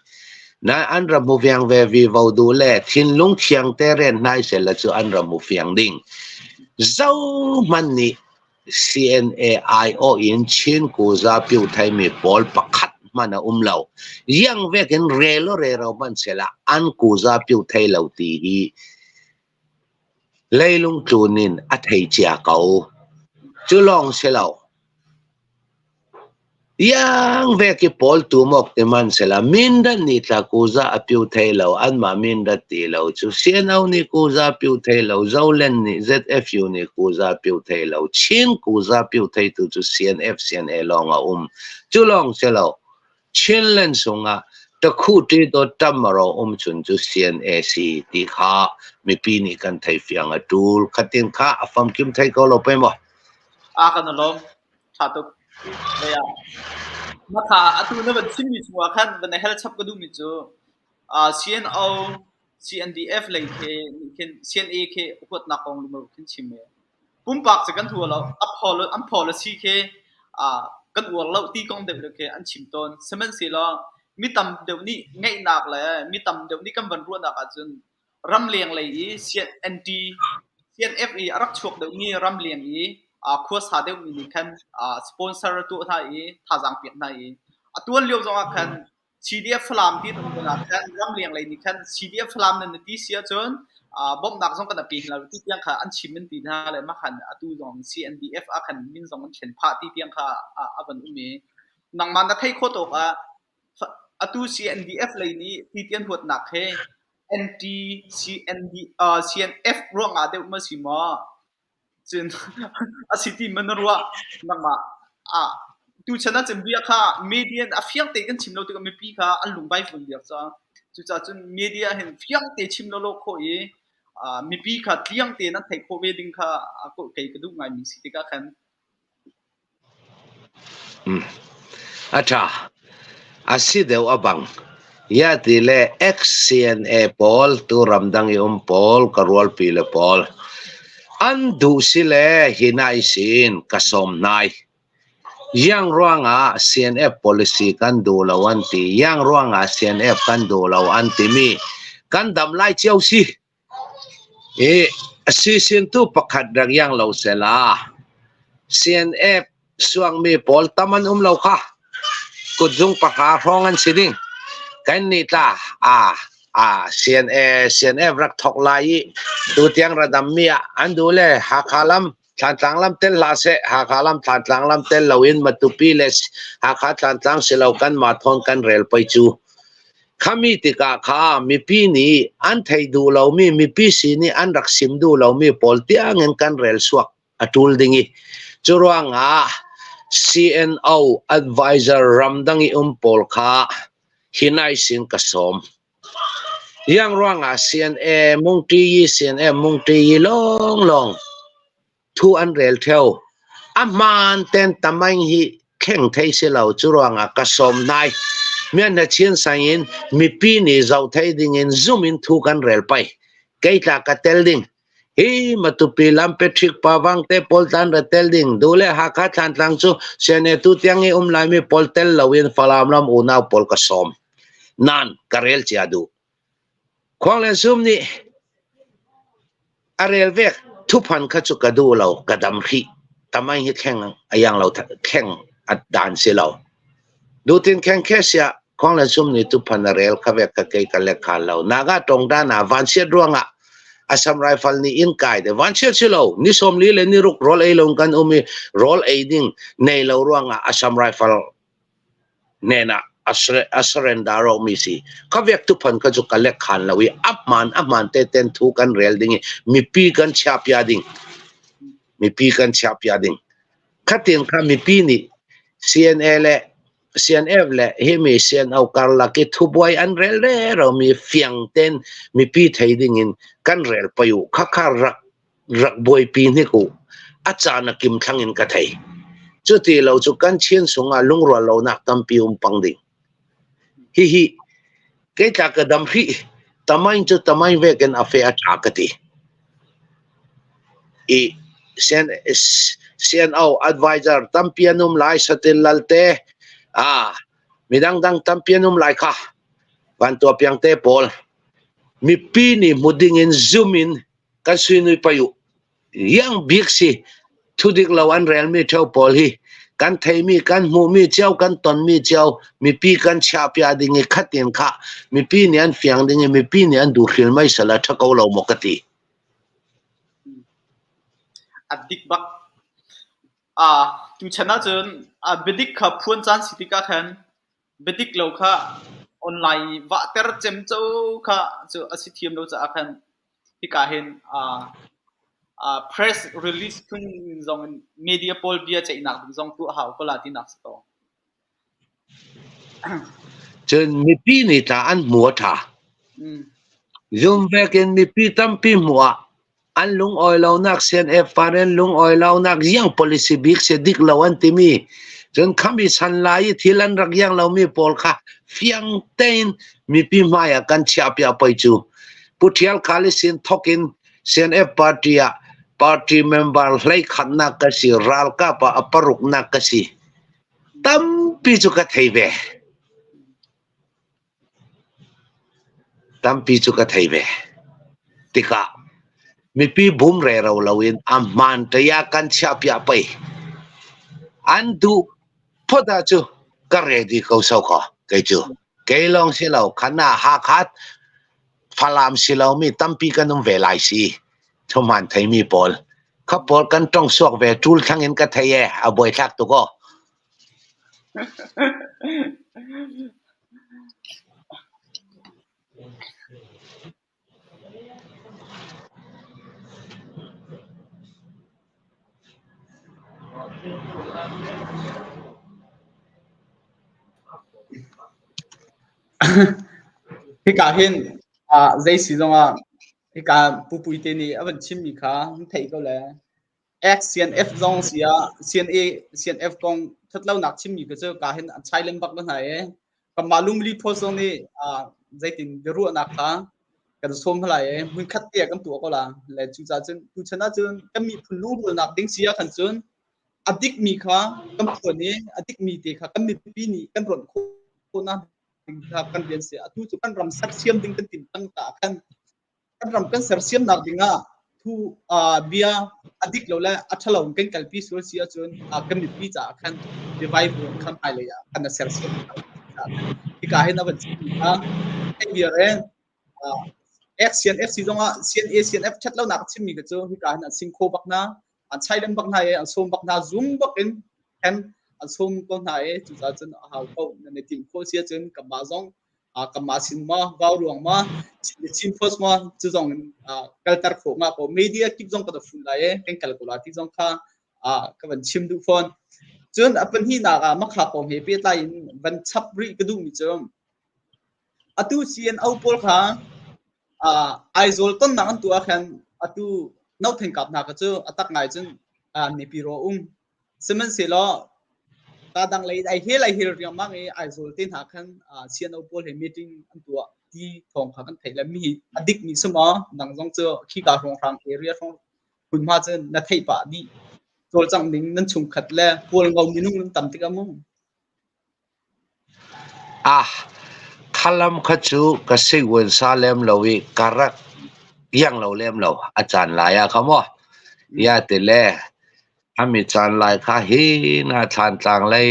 Nain an ra hmu fiang ve vivo duh le thinlung thiang te rian hnai sela cu an ra hmu fiang ding. Zohmanh nih CNA aiawh in Chin kuza pyu thaimi pawl pakhat hmanh a um lo. Iang vek in rel rero hmanh sela an kuza pyu thei lo ti hi Leilung tlun in a thei cia ko. Cu lawng si lo. Iang vek i pawl tumawk ti hmanhsehla Mindat nih tla kuza a piu thei lo, anmah Mindat ti lo cu CNO nih kuza piu thei lo, Zoland nih ZFU nih kuza piu thei lo, Chin kuza piu theitu cu CNF CNA lawng a um. Cu lawng si lo. Chinland sungah takhu ṭi tamaro um chun cu CNA si ti kha mipi nih kan thei fiang a ṭul. Khatin kha a famkim thei ko lo pei maw? A kan lawm. Ṭha tuk. Lei ah. Makha atu na van chimmi chungah khan van hel chap ka duhmi cu CNO CNDF lei khi nih khin CNA khi huatnak kong lungro khin chim e. Pumpak cu kan hua lo. A phawl an policy khi kan uar lo ti kong deuh deuh khi an chim tawn. Sihmanhsehlaw mi tam deuh nih ngeihnak le mi tam deuh nih kan van ruahnak ahcun ramleng lei i CNT CNF i a rak chuak deuhmi ramleng i khuasa deuhmi nih khan sponsor a tuah hna i thazaang pek hna i a tuan lio zongah khan CDF Falam ti an um ah khan ramleng lei nih khan CDF Falam nan ti si ahcun bawmhnak zong kan pe hna lo ti tiang kha an chim an ti hna le mah khan atu zong CNDF ah khan min zong an thlen phah ti tiang kha a van um i nangmah na theih khawh tawk ah atu CNDF lei nih ti tian huatnak he NT CND CNF ruangah deuh ma si maw Cun a si ti man na ruah nangmah ah tuchan ah cun bia kha media a fiang te kan chim lo tikah mipi kha an lung vaivun diak caah cucaah cun media hin fiang te chim lo lo khawh i mipi kha tliang tein an theih khawh ve ding kha kei ka duh ngaimi si tikah khan. A ṭha. A si deuh a bang. Ya ti le ex-CNA pawl, tu ramdang i um pawl, ka rualpi le pawl. An duh si le hi nai sin ka sawm hnai. Yang ruangah CNF policy kan duh lo an ti. Yang ruangah CNF kan duh lo an timi kan dam lai cio si. I sisintu pakhat rak iang lo sehla CNF suangmi pawl tam an um lo kha kutzung pahra hrawng an si ding. Kan nih tla a a CNA CNF rak thok lai i tutiang radam mi ah an duh le Hakha lam Thlantlang lam tel hlah seh Hakha lam Thlantlang lam tel loin Matupi le Hakha Thlantlang si lo kanmah thawn kan rel pei cu. Khami tikah kha mipi nih an theih duh lomi mipi sin i an rak sim duh lomi pawl tiangin kan rel suak a ṭul ding i cu ruangah CNO advisor ramdang i um pawl kha hinai sin ka sawm. Yang ruangah CNA mungṭi yi CNA mungṭi yi lawnglawng thu an rel ṭheo. A hmaan ten tamaing hi kheng thei si lo cu ruangah ka sawm nai. Mian na chin sang in mipi nih zoh thei ding in zum in thu kan rel pai. Kei tla ka tel ding. Hi Matupi lam Patrick Pawang te pawl tlan ra tel ding. Dule Hakha Thlantlang cu CNA tu tiang i um laimi pawl tel loin Falam ram unau pawl ka sawm. Nan ka rel cia duh. Khuang le Sum nih a rel vek thuphan kha cu ka duh lo ka dam hrih tamai hi thleng a yang lo thleng a dan si lo dutin kheng khe sia Khuang le Sum nih tuphan a rel kha vek ka kei ka lek kha lo naga tong dan ah vanchiat ruangah Assam Rifle nih in kai de vanchiat si lo ni som li le ni ruk rol ei lo kan um i rol ei ding nei lo ruangah Assam Rifle hnenah a surrender awkmi si. Kha vek tuphan kha cu ka lek khan lo i a hmaan a hmaan te ten thu kan rel ding i mipi kan chiahpia ding. Mipi kan chiahpia ding. Khatin kha mipi nih CNA le CNF le himi CNO karlak i thubuai an rel rero mi fiang ten mipi thei ding in kan rel payu kha kha rak rak buaipi hnik u. A caan a kim thlang in ka thei. Cuti lo cu kan Chin sungah lungrual lonak tampi um pang ding. Hihi kei tla ka dam hrih tamain cu tamain vekin a fe a ṭha ka ti. I CNO advisor tampi an um lai satil lalte ah midang dang tampi an um lai kha van tua piang te pawl mipi nih hmu ding in zoom in kan suinui pai u yang bik si thudik lo an relmi theo pawl hi kan theimi kan hmuhmi cio kan tonmi cio mipi kan chiahpia ding i khatin kha mipi nih an fiang ding i mipi nih an duh hril mai sala tha ko lo maw ka ti. A dik bak. A tu chan ahcun a biadik kha phuan caan si tikah khan biadik lo kha online vahter cemco kha cu a si thiam lo caah khan hika hin press release phun zong in media pawl bia ceihnak ding zong tuah hau ko la tinak si ko. Cun mipi nih tla an hmu a ṭha. Zum vekin mipi tampi hmuh ah an lungawi lonak CNF faren lungawi lonak iang policy bik si dik lo an timi cun khami san lai i thil an rak iang lomi pawl kha fiang tein mipi hmai ah kan chiahpiak poi cu Pu Thial Khali sin thok in CNF party ah party member hlei khatnak ka si ralkap ah a paruknak ka si tampi cu ka thei ve Tampi cu ka thei ve. Tikah mipi bum rero loin a hmaan ṭei ah kan chiahpiah pei. An duh phot ah cu ka ready ko so kaw kei cu. Kei lawng si lo khan ah Hakha Falam si lomi tampi kan um ve lai si. Thuhman theimi pawl. Kha pawl kan tong suak ve ṭul thlang in ka thei e a buaithlak tuk aw. Hika hin zei si zongah hika pupui te nih a van chimmi kha an theih ko le. X-CNF zong si ah CNA CNF kong thatlonak chimmi kha cu ka hin a chai lem bak na hna i kanmah lungli post zong nih zeitin biaruahnak kha kan sawm hlai i hmunkhat te ah kan tuah ko la le cucaah cun tuchan ahcun kan miphun lungrualnak ding si ah khan cun a dikmi kha kan phuan i a dikmi te kha kan mipi nih kan rawnh khawhnak ding kha kan rian si atu cu kan ram sersiam ding kan tim cang ta khan. Kan ram kan sersiamnak dingah thu bia a dik lo le a ṭhalo in kan kalpi sual si ahcun kan mipi caah khan biavaivuan kha hmailei ah kan sersiam. Hika hin a van chimmi kha hei viar in X CNF zongah CNA CNF ṭhat lonak a chimmi kha cu hika hin an sing kho bak hna, an chailen bak hna i an sawm bak hna, zum bak in khan an sawm ko hna i cucaah cun a hau ko. Nan i timh khawh si ahcun kanmah zong kanmah sin maw vau ruang maw Chin Post maw cu zong in kalter khawh nga ko. Media kip zong kan fun lai i kan kal ko la ti zong kha ka van chim duh fawn. Cun a pahnihnak ah makha kong he pehtlai in van chap rih ka duhmi cu atu CNO pawl kha Aizawl tonnak an tuah khan atu Nothengkap hna kha cu a tak ngai cun mipi raw um. Sihmanhsehlaw ka dang lei ai hel ai hel riangmang i Aizawl te hna khan CNO pawl he meeting an tuah ti thawng kha kan theih le mi a dik mi si maw nang zong cu khika hrawnghrang area hrawng hmunhma cu na theih pah dih cawlcangh ding nan chungkhat le Hualngo minung nan tam tikah mu. Ah, khalam kha cu ka sivuansa lem lo i ka rak iang lo lem lo. A caan lai ah kha maw? Ia ti le ami caan lai kha hi na Thlantlang lei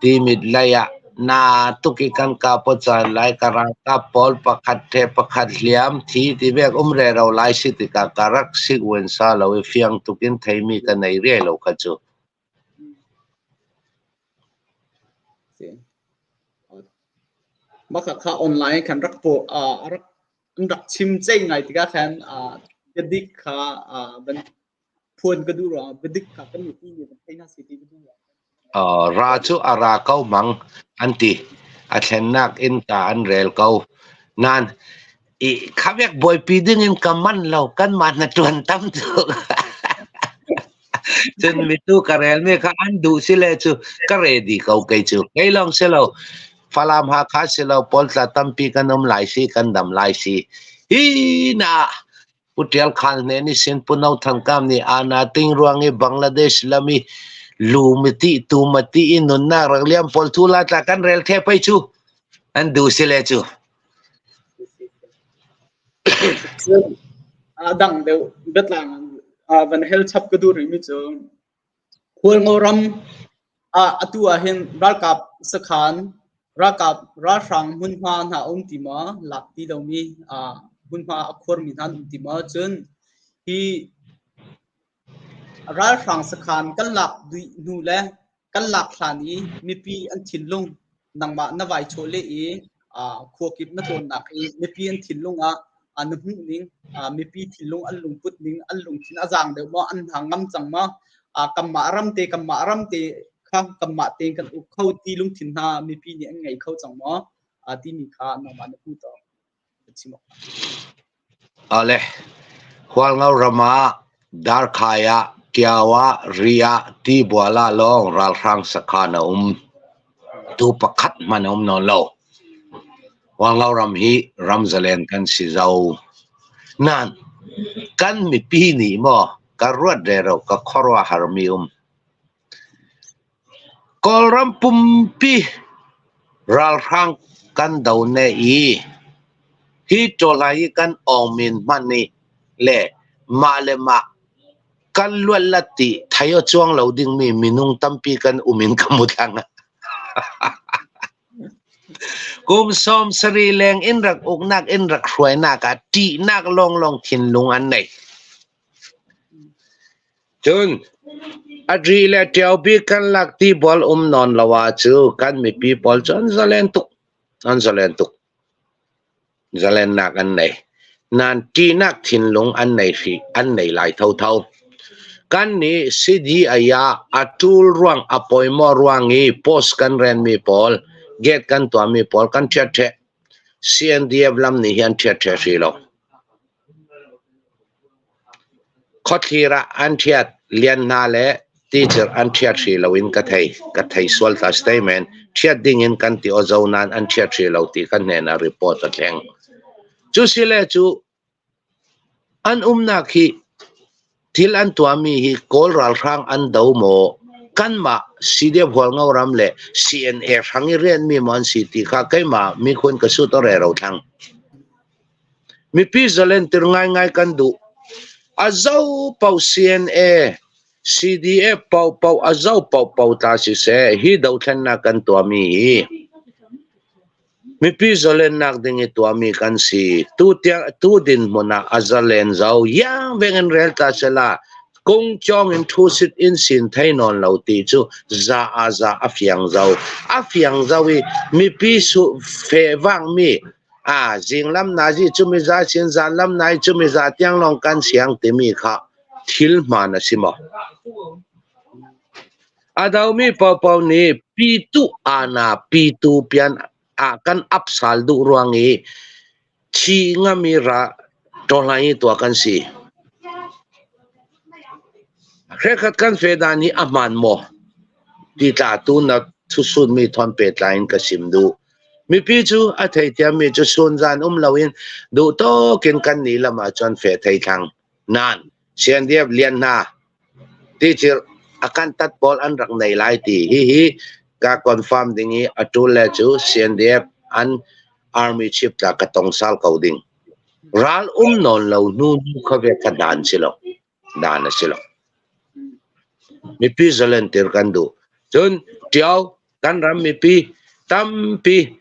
Timit lei ah na tuk i kan kap aw caan lai ka ralkap pawl pakhat the pakhat hliam thi ti vek um rero lai si tikah ka rak sivuansa lo i fiang tuk in theimi ka nei riai lo kha cu. Mah kha online khan rak paw rak an rak chim ceih ngai tikah khan biadik kha van phuan ka duh ruangah biadik kha kan mipi nih van thei hna seh ti ka duh ruangah. Ra cu a ra ko mang an ti. A thlennak innka an rel ko. Nain i khavek buaipi ding in ka man lo, kanmah na ṭuan tam tuk. Cun mitu ka relmi kha an duh si le cu ka ready ko kei cu. Kei lawng si lo. Falam Hakha si lo, Pawltla tampi kan um lai si, kan dam lai si. Hi na Pu Ṭial Khal hne nih sin Pu No Than Kam nih Ana Ting ruang i Bangladesh lam i lu miti tu mati i nunnak rak liam pawl thu la tla kan rel the pei cu an duh si le cu. A dang deuh biatlang van hel chap ka duh rihmi cu Hualngo ram ah atu ah hin ralkap sakhan, ralkap ralhrang hmunhma hna a um ti maw? Lak ti lomi hmunhma a khuarmi hna an um ti maw? Cun hi ralhrang sakhan kan lak dih hnu le kan lak hlan i mipi an thinlung nangmah na vai chawleh i khua kip na tlawnnak i mipi an thinlung ah na hmuh ning, mipi thinlung an lungput ning, an lungthin a zaang deuh maw, an hna ngam cang maw, kanmah ram te kanmah ram te kha kanmah tein kan uk kho ti lungthin hna mipi nih an ngei kho cang maw timi kha nangmah na hmu to chim awk. Ale Hualngo ram ah Darkhai ah Tiau ah Ri ah Tibual ah lawng ralhrang sakhan a um. Tu pakhat hmanh a um nawn lo. Hualngo ram hi ram zalen kan si zau. Nain kan mipi nih maw ka ruat rero ka khuaruahhar mi um. Kawlram pumpi ralhrang kan do ne i hi ṭawlai i kan awngmin hmanh nih le mah le mah kan luat lat ti thei a cuang lo dingmi minung tampi kan um in ka hmu thlang. Kum 70 leng in rak uknak in rak hruainak ah ṭihnak lawnglawng thinlung an nei. Cun a ri le ṭio bik kan lak ti bol um nawn lo ah cu kan mipi pawl cu an zalen tuk. An zalen tuk. Zalennak an nei. Nain ṭihnak thinlung an nei hrih, an nei lai thotho. Kan nih CDI ah a ṭul ruang a pawimawh ruang i post kan renmi pawl, gate kan tuahmi pawl kan ṭhiat ṭheh. CNDF lam nih hin ṭhiat ṭheh hrih lo. Khuathlir ah an ṭhiat, lian hna le ticir an ṭhiat hrih lo in ka thei. Ka thei sual ta statement. Ṭhiat ding in kan ti awzo nain an ṭhiat hrih lo ti kan hnen ah report a thleng. Cu sile cu an umnak hi thil an tuahmi hi Kawl ralhrang an do maw kanmah CDF Hualngo ram le CNA hrang i rianmi maw an si ti kha keimah mikhun ka sut a rero thlang. Mipi zalentir ngaingai kan duh. A zo paoh CNA, CDF paohpaoh a zo paohpaoh tla siseh, hi dothlennak kan tuahmi hi mipi zalennak ding i tuahmi kan si. Tu tiang tu dinhmun ah a zalen zo iang veng in rel ta sela kungcawng in thusit in sin thei nawn lo ti cu za a za a fiang zo. A fiang zo i mipi su fehvang mi a zinglam nazi cu mi za sin zanlam nai cu mi za tiang lawng kan siang timi kha thil hmaan a si maw? A domi paohpaoh nih pitu ana pitu pian ah kan apsal duh ruang i thi ngami ra ṭawhlai i tuah kan si. Hrekhat kan fe dan hi a hmaan maw? Ti tla tu na thusunmi thon pehtlai in ka sim duh. Mipi cu a theithiammi cu sunzan um loin duh tawkin kan ni lam ahcun fe thei thlang. Nain CNDF lian hna ticir a kan tat pawl an rak nei lai ti hihi ka confirm ding i a tul le cu CNDF an army chief tla ka tong sal ko ding. Ral um nawn lo hnu hnu kha ve kha dan si lo. Dan a si lo. Mipi zalentir kan duh. Cun Ṭio kan ram mipi tampi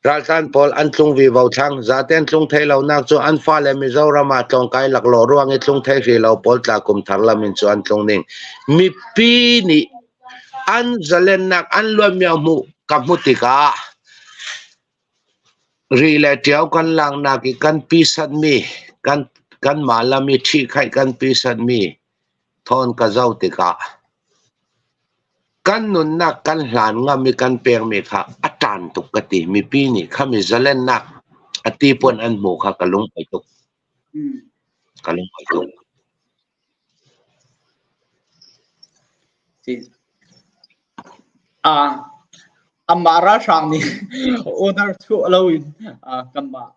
Raltlan pawl an tlung vivo thlang. Zaten tlung thei lonak cu an fale Mizoram ah tlawngkai laklawh ruang i tlung thei hrih lo pawl tla kum thar lam in cu an tlung ning. Mipi nih an zalennak an luanmio hmuh ka hmu tikah ri le ṭio kan laknak i kan pisatmi kan kanmah lam i ṭhihkhaih kan pisatmi thawn ka zoh tikah Kan nunnak kan hlan ngam i kan pekmi kha a ṭan tuk ka ti. Mipi nih kha mi zalennak a tipuan an hmuh kha ka lung ai tuk. Ka lung ai tuk. Amah ralhrang nih order chuah loin kanmah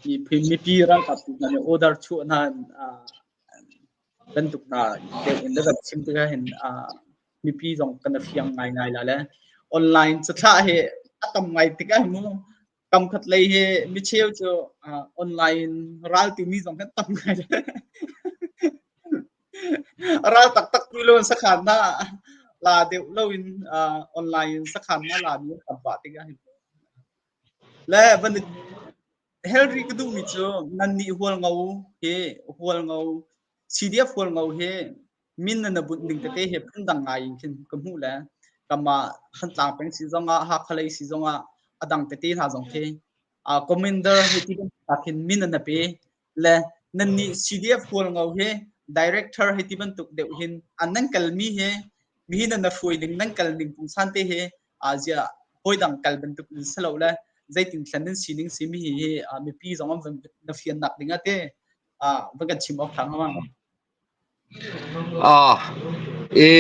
mipi ralkap hna nih order chuah hna bantuk hna deuh in na kan chim tikah hin mipi zong kan i fiang ngaingai la le online cathlah hi a tam ngai tikah hi mu kam khat lei hi micheu cu online ral timi zong kan tam ngai ral taktak tu lo sakhan na la deuh lo in online sakhan na la mi tam pah tikah hin Le van Henry ka duhmi cu nannih Hualngo hi Hualngo CDF Hualngo hi min nan bunh ning tete hi phundang ngai in khin ka hmuh le kanmah Thantlang peng si zongah Hakha lei si zongah a dang tete hna zong khi commander hi ti bantuk khin min an pe le nannih CDF Hualngo hi director hi ti bantuk deuh hin an nan kalmi hi mihin nan hruai ning nan kal ning pungsan te hi ziah hawi dang kal bantuk in si lo le zeitin thlen nan sining si mi hi mipi zong an van na fiannak ding ah te van kan chim awk ṭha hnga ma? Ah, i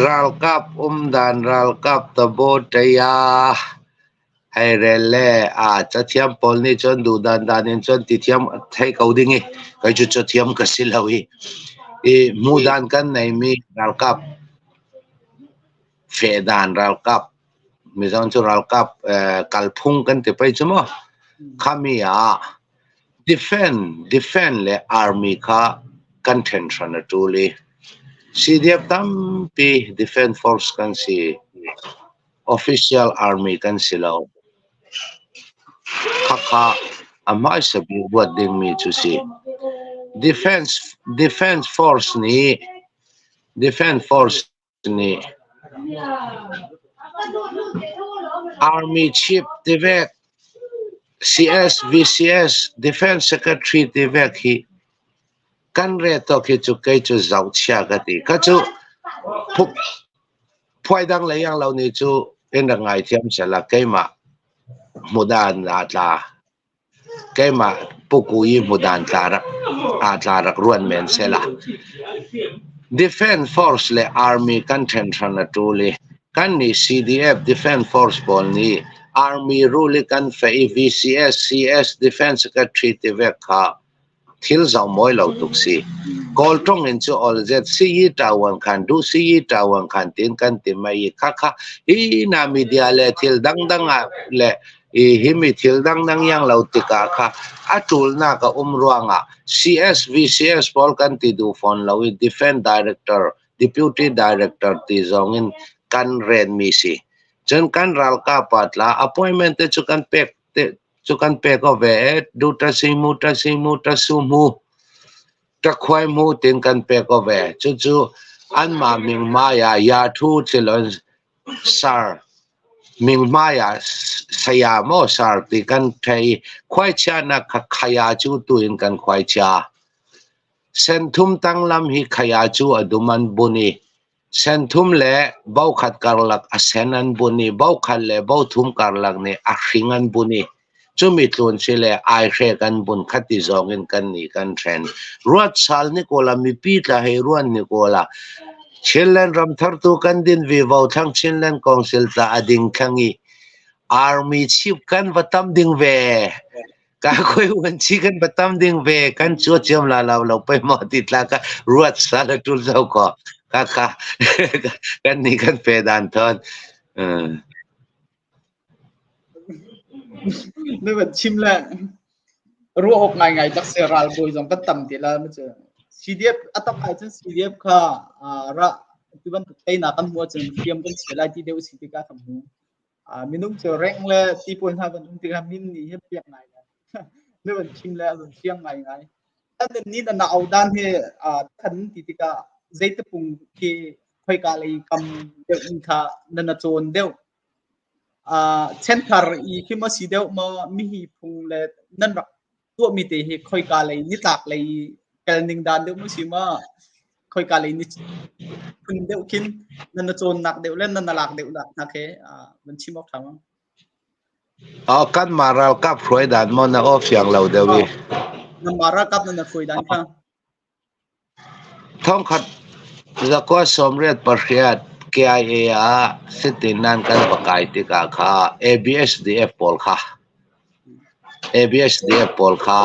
ralkap umdan ralkap tabo ṭaya hei rel le a cathiam pawl nih cun duh dan dan in cun ti thiam thei ko ding i kei cu cathiam ka si lo i i hmuhdan kan neimi ralkap fehdan ralkap Mizo cu ralkap kalphung kan ti pei cu mu. Khami ah defend le army kha kan ṭhen hran a ṭul i CDF tampi defend force kan si. Official army kan si lo. Khakha a hmaisa bik ruat dingmi cu si. Defense force nih defense force nih Army Chief tivek CS VCS Defense Secretary tivek hi kan re tawk hi cu kei cu zohchia ka ti. Ka cu phuai dang le yang lo ni cu in rak ngaithiam sela keimah hmudan aa tla. Keimah puku i hmudan tla rak aa tla rak ruan men sela. Defense Force le Army kan ṭhen hran a ṭul i kannih CDF Defense Force pawl nih Army rule i kan feh i VCS, CS Defense Secretary tivek kha thil zoh mawi lo tuk si. Kawl ṭong in cu olzet siyi ṭawan khan duh siyi ṭawan khan tiin kan ti mai i khakha hi na media le thil dangdang ah le. I himi thil dangdang iang lo tikah kha a ṭulnak a um ruangah CSVCS pawl kan ti duh fawn lo i Defense Director, Deputy Director ti zong in kan renmi si. Cun kan ralkap ah tla appointment te cu kan pek te cu kan pek o ve e du ta si mu ta si mu ta su mu ta khuai mu tin kan pek o ve. Cucu anmah ming maya ya thu tilon sar ming maya saya mo sar ti kan thei khuaichia na kha khaya cu tu in kan khuaichia. Senthum tanglam hi khaya cu aduman buni Senthum le bokhat karlak a sen an bunh i bokhat le bothum karlak nih a hring an bunh i cumi tlun si le aihrek an bunh khati zong in kan nih kan hren. Ruat sal ni kawl ah mipi tla hei ruan ni kawl ah Chinland ramthar tu kan din vivo thlang Chinland Council tla a ding thlang i Army chief kan va tam ding ve. Ka koi wan chi kan va tam ding ve kan chu chiam la lo lo pe mo ti tla ka ruat sa la tul zo ko ka ka kan ni kan pe dan thon. Na van chim le ruah awk ngaingai tak se ralbawi zong kan tam ti la ma cu CDF a tak ai cun CDF kha ra tu bantuk teinak kan hmu ahcun hriam kan chia lai ti deuh si tikah kan hmu. Minung cu reng le ti pawl hna kan um tikah min nih hi piak ngai le na van chim le a van fiang ngaingai. Kan ni na na au dan hi than ti tikah zeitepung khi khoika lei kam deuh in kha na na cawn deuh. Chenthar i khi ma si deuh maw mihi phung le nan rak tuahmi te hi khoika lei nitlak lei kal ning dan deuh mu si ma khoika lei ni phun deuh khin nan na cawnnak deuh le nan na lak deuh nak hna khi van chim awk ṭha ma? Oh, kan mah ralkap hruai dan maw na aw fiang lo deuh i. Nan mah ralkap nan na hruai dan kha. Thongkhat zakua 88 KIA ah sitin nan kan va kai tikah kha ABSDF pawl kha ABSDF pawl kha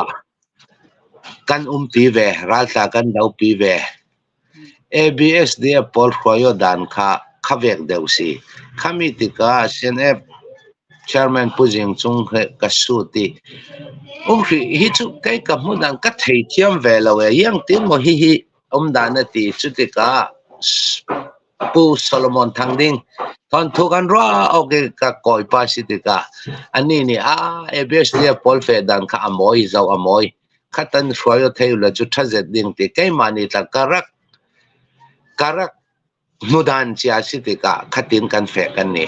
kan umpi ve, raltla kan dopi ve. ABSDF pawl hruaio dan kha khavek deuh si. Khami tikah CNF Chairman Pu Zing Cung he ka sut i um hrih hi cu kei ka hmu dan ka thei thiam ve lo e yang tin maw hihi um dan a ti cu tikah Pu Solomon Thang Ding thawnthu kan ruah awk i ka kawipa si tikah anih nih a ABSDF pawl fe dan kha a mawi zo a mawi khatan hruai o thei la cu ṭhazet ding ti keimah nih tla ka rak ka rak hnudan cia si tikah khatin kan feh kan ni.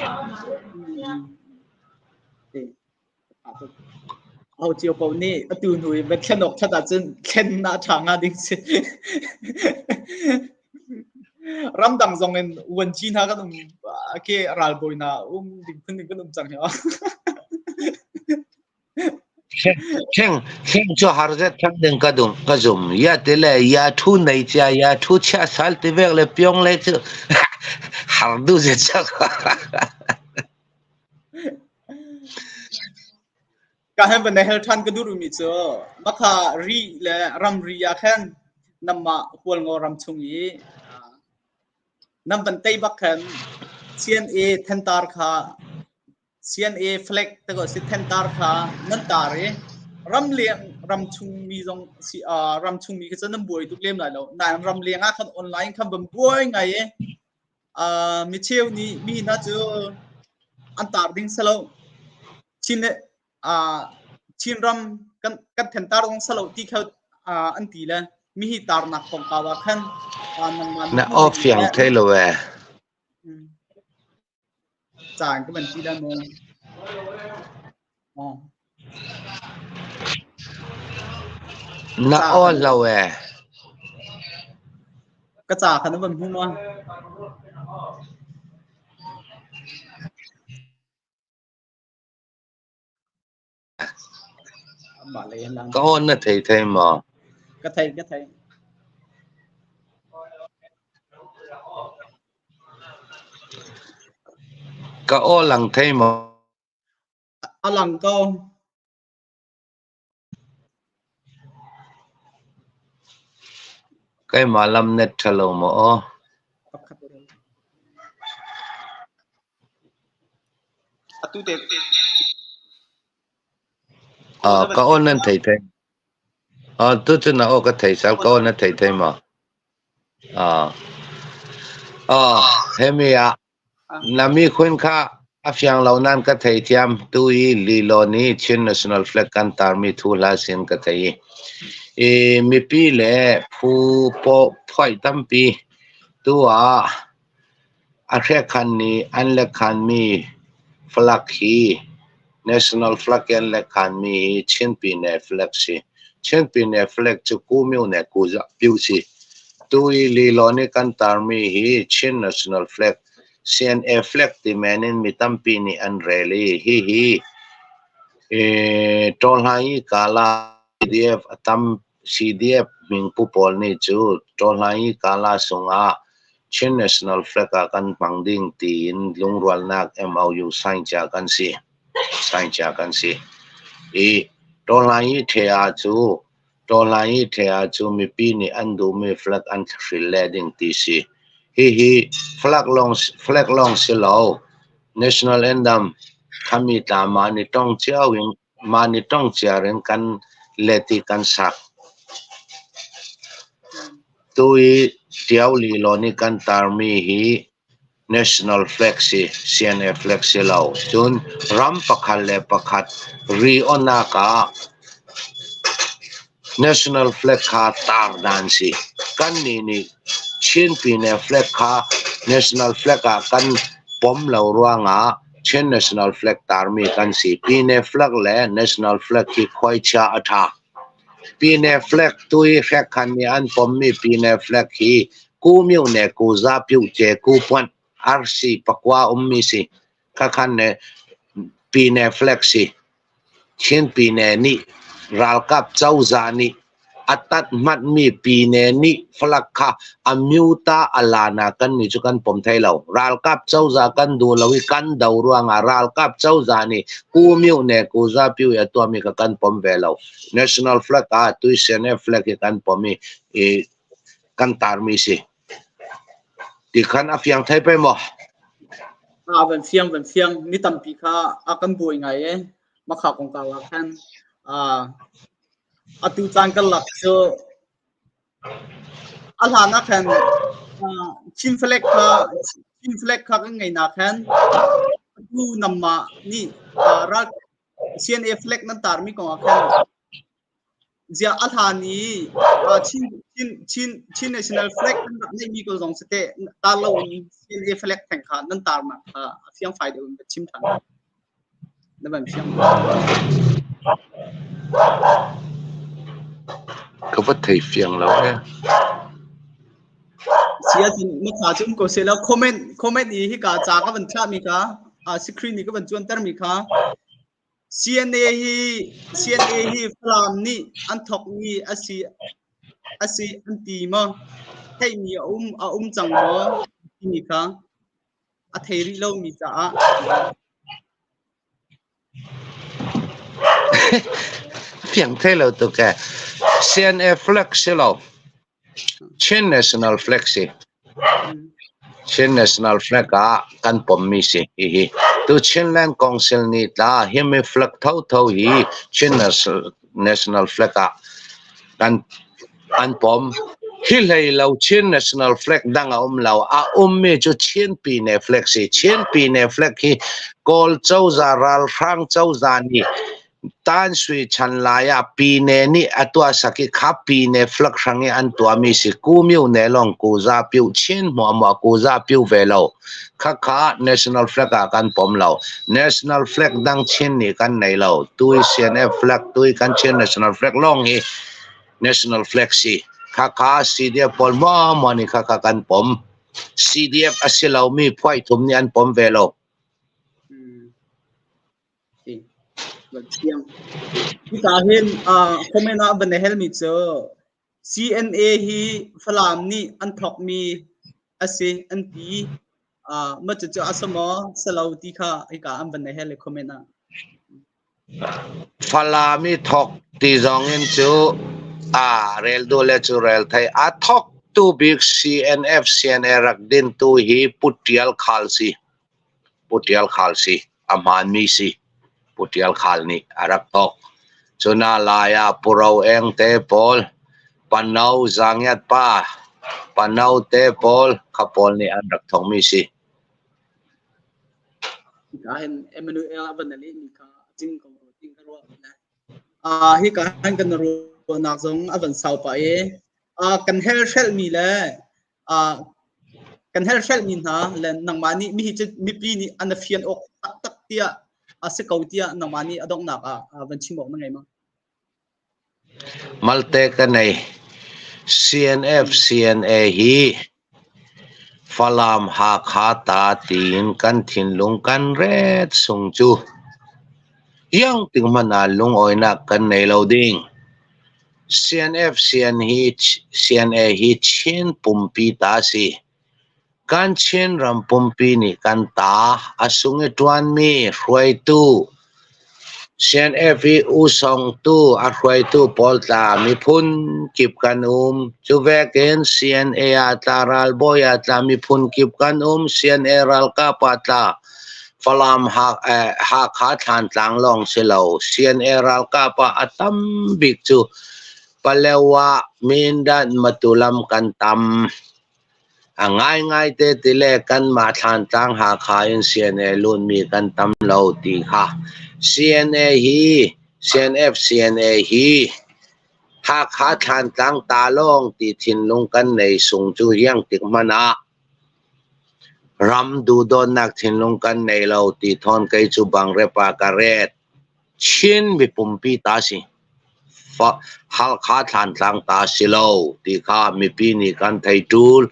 Ho cio paoh nih atu hnu i va thlen awk ṭhat ahcun thlen a ṭha hnga ding si. Ramdang zong in vuanci hna kan um ke ralbawi hna um ding phun ding kan um cang hi. Thleng thleng cu harzet thang ding ka dum ka zum ya ti le ya thu nei cia ya thu chia sal ti vek le pyong le cu har du ze chak. Ka hem van hel than ka dur mi cu makha ri le ramri ah khan namma Hualngo ram chung i nam van tei bak khan CNA thentar kha CNA flag te ko si thentar kha nan tar i ramleng ramchung mi zong si ramchung mi khi cu nan buai tuk lem lai lo nain ramleng ah khan online khan van buai ngai i mi cheu nih mi hna cu an tar ding si lo Chin Chinram kan kan thentar zong si lo ti kha an ti le mi hi tarnak kongkau ah khan nangmah Na aw fiang thei lo e. Caan ka van ti la maw? Oh. Na aw lo e. Ka ca kha na van hmu ma? Ka aw na thei thei maw? Ka thei, ka thei. Ka aw lang thei maw? A lang ko. Keimah lam net ṭha lo maw aw? Atu te. Ka aw nan thei thei. Tucun na aw ka thei sal ka aw na thei thei maw? Hemi ah na mi khun kha a fiang lo nan ka thei thiam tu i lilo ni Chin National Flag kan tarmi thu hla sin ka thei i i mipi le phu po phoi tampi tu ah A hrekhan nih an lekhanmi flag hi national flag in an lekhanmi hi Chin Pyine flag si. Chin Pyine flag cu Kumyu ne Kuzapyu si. Tu i lilawn i kan tarmi hi Chin national flag, CNA flag ti men in mi tampi nih an rel i hihi Tawhlai Kala PDF a tam CDF hmingpu pawl nih cu Tawhlai Kala sungah Chin National Flag ah kan hmang ding tiin lungrualnak MOU sign cia kan si. Sign cia kan si. I Tawhlai Thea cu Tawhlai Thea cu mipi nih an duhmi flag an hril le ding ti si. Hihi flag lawng flag lawng si lo national anthem khami tla mah ni tong cio in Mah ni tong ciar in kan let i kan sak. Tu i Ṭio lilawn i kan tarmi hi national flag si, CNA flag si lo. Cun ram pakhat le pakhat ri onnak ah national flag kha tar dan si. Kannih nih Chin Pyine flag kha national flag ah kan pom lo ruangah Chin national flag tarmi kan si. Pyine flag le national flag hi khuaichia a ṭha. Pyine flag tu i hrekkhan nih an pommi Pyine flag hi Ku myo ne ku za pyu ce ku puanh arsi pakua ummi si. Khakhan ne Pyine flag si. Chin Pyine nih ralkap cozah nih a tat-hmatmi pyine nih flag kha a myuta a lan ah kannih cu kan pom thai lo. Ralkap cozah kan duh lo i kan do ruangah ralkap cozah nih ku myu ne ku zapyu i a tuahmi kha kan pom ve lo. National flag ah tuisene flag hi kan pom i, i kan tarmi si. Ti khan a fiang thai pei maw? A van fiang van fiang mi tampi kha a kan buai ngai e makha kongkau ah khan atu caan karlak cu a hlan ah khan Chin flag kha Chin flag kha kan ngei nak khan atu namma nih ral CNA flag nan tarmi kong ah khan Ziah a hlan i Chin Chin Chin Chin National Flag nan rak ngeihmi ko zong siteh tar lo in CNA flag theng kha nan tarnak kha a fiangfai deuh in va chim ṭhan. Na van fiang. Ka va thei fiang lo e. Si ahcun na kha cu um ko seh law comment comment i hika ca ka van thlahmi kha screen i ka van cuantermi kha CNA hi CNA hi Falam nih an thawkmi a si a si an ti maw? Theihmi a um a um cang maw? Timi kha a thei rih lomi caah. Fiang thei lo tuk ee. CNA flag si lo. Chin National Flag si. Chin National Flag ah kan pommi si hihi. Tu Chinland Council nih tla himi flag thotho hi Chin National Flag ah kan an pom. Hi hlei lo Chin National Flag dang a um lo. A ummi cu Chin Pyine Flag si. Chin Pyine Flag hi Kawl cozah ralhrang cozah nih Tan Sui chan lai ah pyine nih a tuahsak i kha pyine flag hrang i an tuahmi si Kumyu ne lawng kuza piu chin hmuahhmuah kuza piu ve lo. Khakha national flag ah kan pom lo. National flag dang Chin nih kan nei lo. Tui CNF flag, tui kan Chin national flag lawng hi national flag si. Khakha CDF pawl hmuahhmuah nih khakha kan pom. CDF a si lomi phuai thum nih an pom ve lo. Hika hin comment ah van na helmi cu CNA hi Falam nih an thawkmi a si an ti. Mah cucu a si maw si lo ti kha hika an van na hel i comment ah. Falam i thawk ti zong in cu a rel duh le cu rel thei. A thawk tu bik CNF CNA rak din tu hi Pu Tial Khal si. Pu Tial Khal si. A hmaanmi si. Pu Tial Khal nih a rak thawk. Cuna lai ah Puro Eng te pawl, Pano Zangiat pa, Pano te pawl kha pawl nih an rak thawkmi si. Hika hin Emmanuel a van lehmi kha a tling ko rua ti ka ruah. Hika hin kan ruahnak zong a van sau pah i kan hel hrelhmi le kan hel hrelhmi hna le nangmah nih mihi cu mipi nih an fian awk taktak tiah a si ko tiah nangmah nih a donghnak ah van chim awk na ngei ma? Malte ka nei. CNF CNA hi Falam Hakha ta tiin kan thinlung kan ret sung cu iang tik hmanh ah lungawinak kan nei lo ding. CNF CNA hi Chin pumpi ta si. Kan Chin ram pumpi nih kan ta a sung i ṭuanmi hruaitu CNF i usongtu a hruaitu pawl tla miphun kip kan um. Cu vekin CNA ah tla ralbawi ah tla miphun kip kan um. CNA ralkap ah tla Falam Hakha Thlantlang lawng si lo. CNA ralkap ah a tam bik cu Palewa, Mindat, Matulam kan tam. A ngaingaite ti le kanmah Thlantlang Hakha in CNA lutmi kan tam lo ti kha CNA hi CNF CNA hi Hakha Thlantlang ta lawng ti thinlung kan nei sung cu hiang tik hmanh ah ram duhdawtnak thinlung kan nei lo ti thawn kei cu bangrep ah ka ret. Chin mipumpi ta si. Halkha Thlantlang ta si lo ti kha mipi nih kan thei ṭul.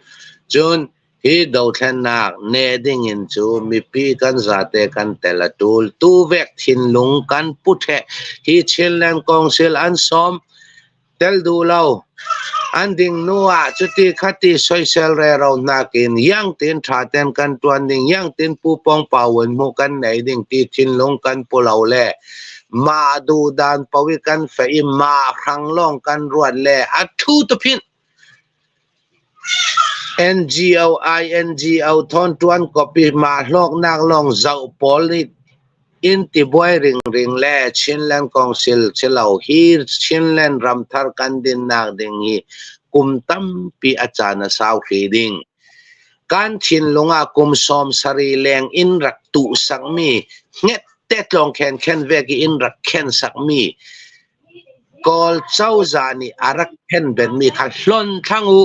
Cun hi dothlennak ne ding in cu mipi kan zate kan tel a ṭul. Tuvek thinlung kan pu ṭheh. Hi Chinland Council an sawm tel duh lo. An ding hnu ah cuti khati soisel rero nakin yang tin ṭha ten kan ṭuan ding, yang tin pu pong pau in hmuh kan nei ding ti thinlung kan pu lo le mah duhdan paoh i kan feh i mah hrang lawng kan ruat le a thu tu phinh. NGO, INGO thawn ṭuan copy mah hlawknak lawng zoh pawl nih in tibuai ringring le Chinland Council silo hi Chinland ramthar kan dinnak ding hi kum tampi a caan a sau hri ding. Kan thinlung ah kum 70 leng in rak tuh sakmi hnget te tlawng khen khen vek i in rak khen sakmi Kawl cozah nih a rak khenbetmi kha hlon thlang u.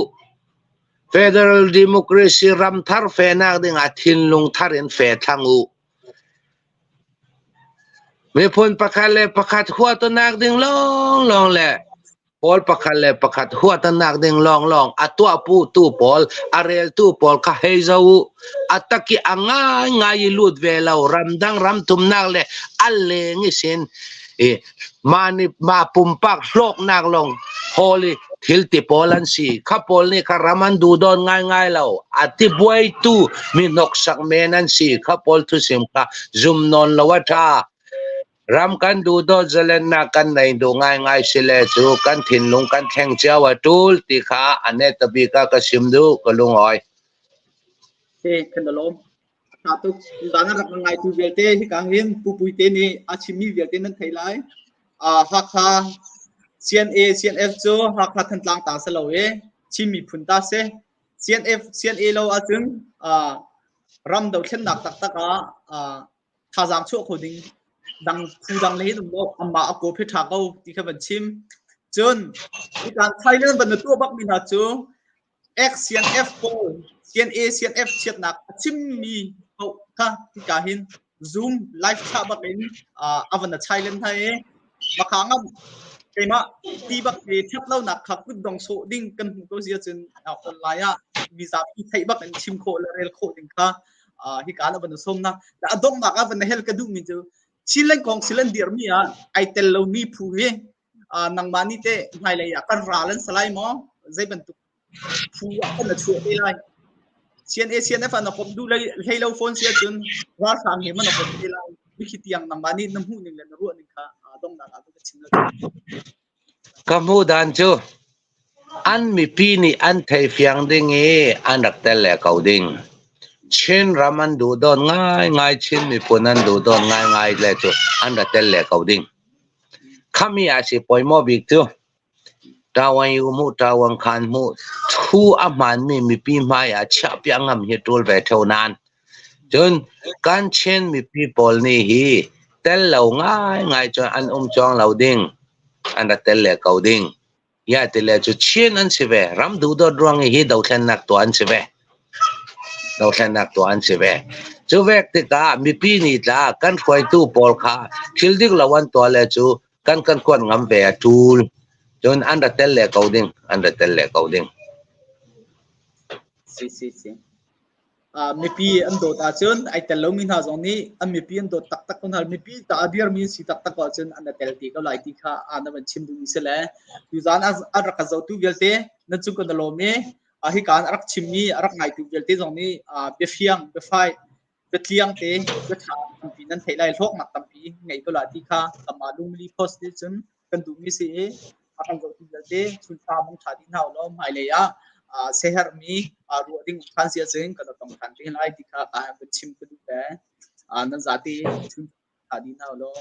Federal Democracy ramthar fenak dingah thinlung thar in fe thlang u. Miphun pakhat le pakhat huatonak ding lawnglawng le pawl pakhat le pakhat huatonak ding lawnglawng a tuahpu tu pawl, a reltu pawl kha hei zo u. A taki a ngaingai i lut ve lo ramdang ramthumnak le a leng i sin i mah nih mah pumpak hlawknak lawng hawl i thil ti pawl an si. Kha pawl nih kha ram an duh dawn ngaingai lo. A ti buaitu mi hnoksak men an si. Kha pawl thusim kha zum nawn lo a ṭha. Ram kan duh dawt zalennak kan nei duh ngaingai si le cu kan thinlung kan thleng cio a ṭul ti kha a net bik ah ka sim duh ka lungawi. He kan lawm. Tha tuk. Zan rak ngaitu vialte hika hin Pu Puite nih a chimmi vialte nan thei lai. Hakha CNA CNF cu Hakha Thantlang ta si lo i Chin miphun ta si. CNF CNA lo ahcun ram dothlennak taktak ah thazaang chuah kho ding dang phu dang le hin um lo amah a kaw phe tha ko ti kha van chim. Cun hikan Thailand van na tuah bak mi hna cu X CNF pawl CNA CNF chiatnak a chimmi paoh kha hika hin Zoom live thlah bak in a van a chai len hna i makha ngam keimah ti bak te that lonak kha kutdong sawh ding kan hmuh ko si ahcun online ah mizapi theih bak in chim khawh le rel khawh ding kha hika na van sawm na a donghnak ah van hel ka duhmi cu Chinland Council an dirmi ah ai tel lomi phu hi nangmah nih teh hmailei ah kan ral an si lai maw? Zei bantuk phu ah kan na chuah te lai? CNA CNF ah na komh duh hlei lo fawn si ahcun ralhrang he ma na komh te lai? Mikhi tiang nangmah nih na hmuh ning le na ruah ning kha donghnak ah ka chim. Ka hmuh dan cu an mipi nih an thei fiang ding i an rak tel le ko ding. Chin ram an duh dawn ngaingai, Chin miphun an duh dawn ngaingai le cu an ra tel le ko ding. Khami a si pawimawh bik cu ṭawan yu mu ṭawan khan mu thu a hmaanmi mipi hmai ah chiahpiak ngam hi ṭul ve ṭheo nain cun kan Chin mipi pawl nih hi tel lo ngaingai cun an um cuang lo ding, an ra tel le ko ding. Ya tile cu Chin an si ve. Ram duhdawt ruang i hi dothlennak tuah an si ve. Dothlennak tuah an si ve. Cu vek tikah mipi nih tla kan hruaitu pawl kha thil dik lo an tuah le cu kan kan kuat ngam ve a ṭul. Cun an ra tel le ko ding. An ra tel le ko ding. Si si si. Mipi an dawt ahcun ai tel lomi hna zong nih an mipi an dawt taktak ko hna. Mipi ta a dirmi an si taktak ko ahcun an i tel te ko lai ti kha na van chim duhmi si le tuzaan a rak ka zohtu vialte nan cung kan i lawm i hika a rak chimmi a rak ngaitu vialte zong nih biafiang biafai biatliang te biaṭha tampi nan theih lai, hlawknak tampi ngei ko lai ti kha kanmah Lungmili Post nih cun kan duhmi si i a kan zohtu vialte chunfa mong ṭha dih hna ulaw hmailei ah siaherhmi ruah ding ṭhan si ahcun kan tong ṭhan te lai ti kha ka van chim ka duh le nan zate chunfa ṭha dih hna ulaw.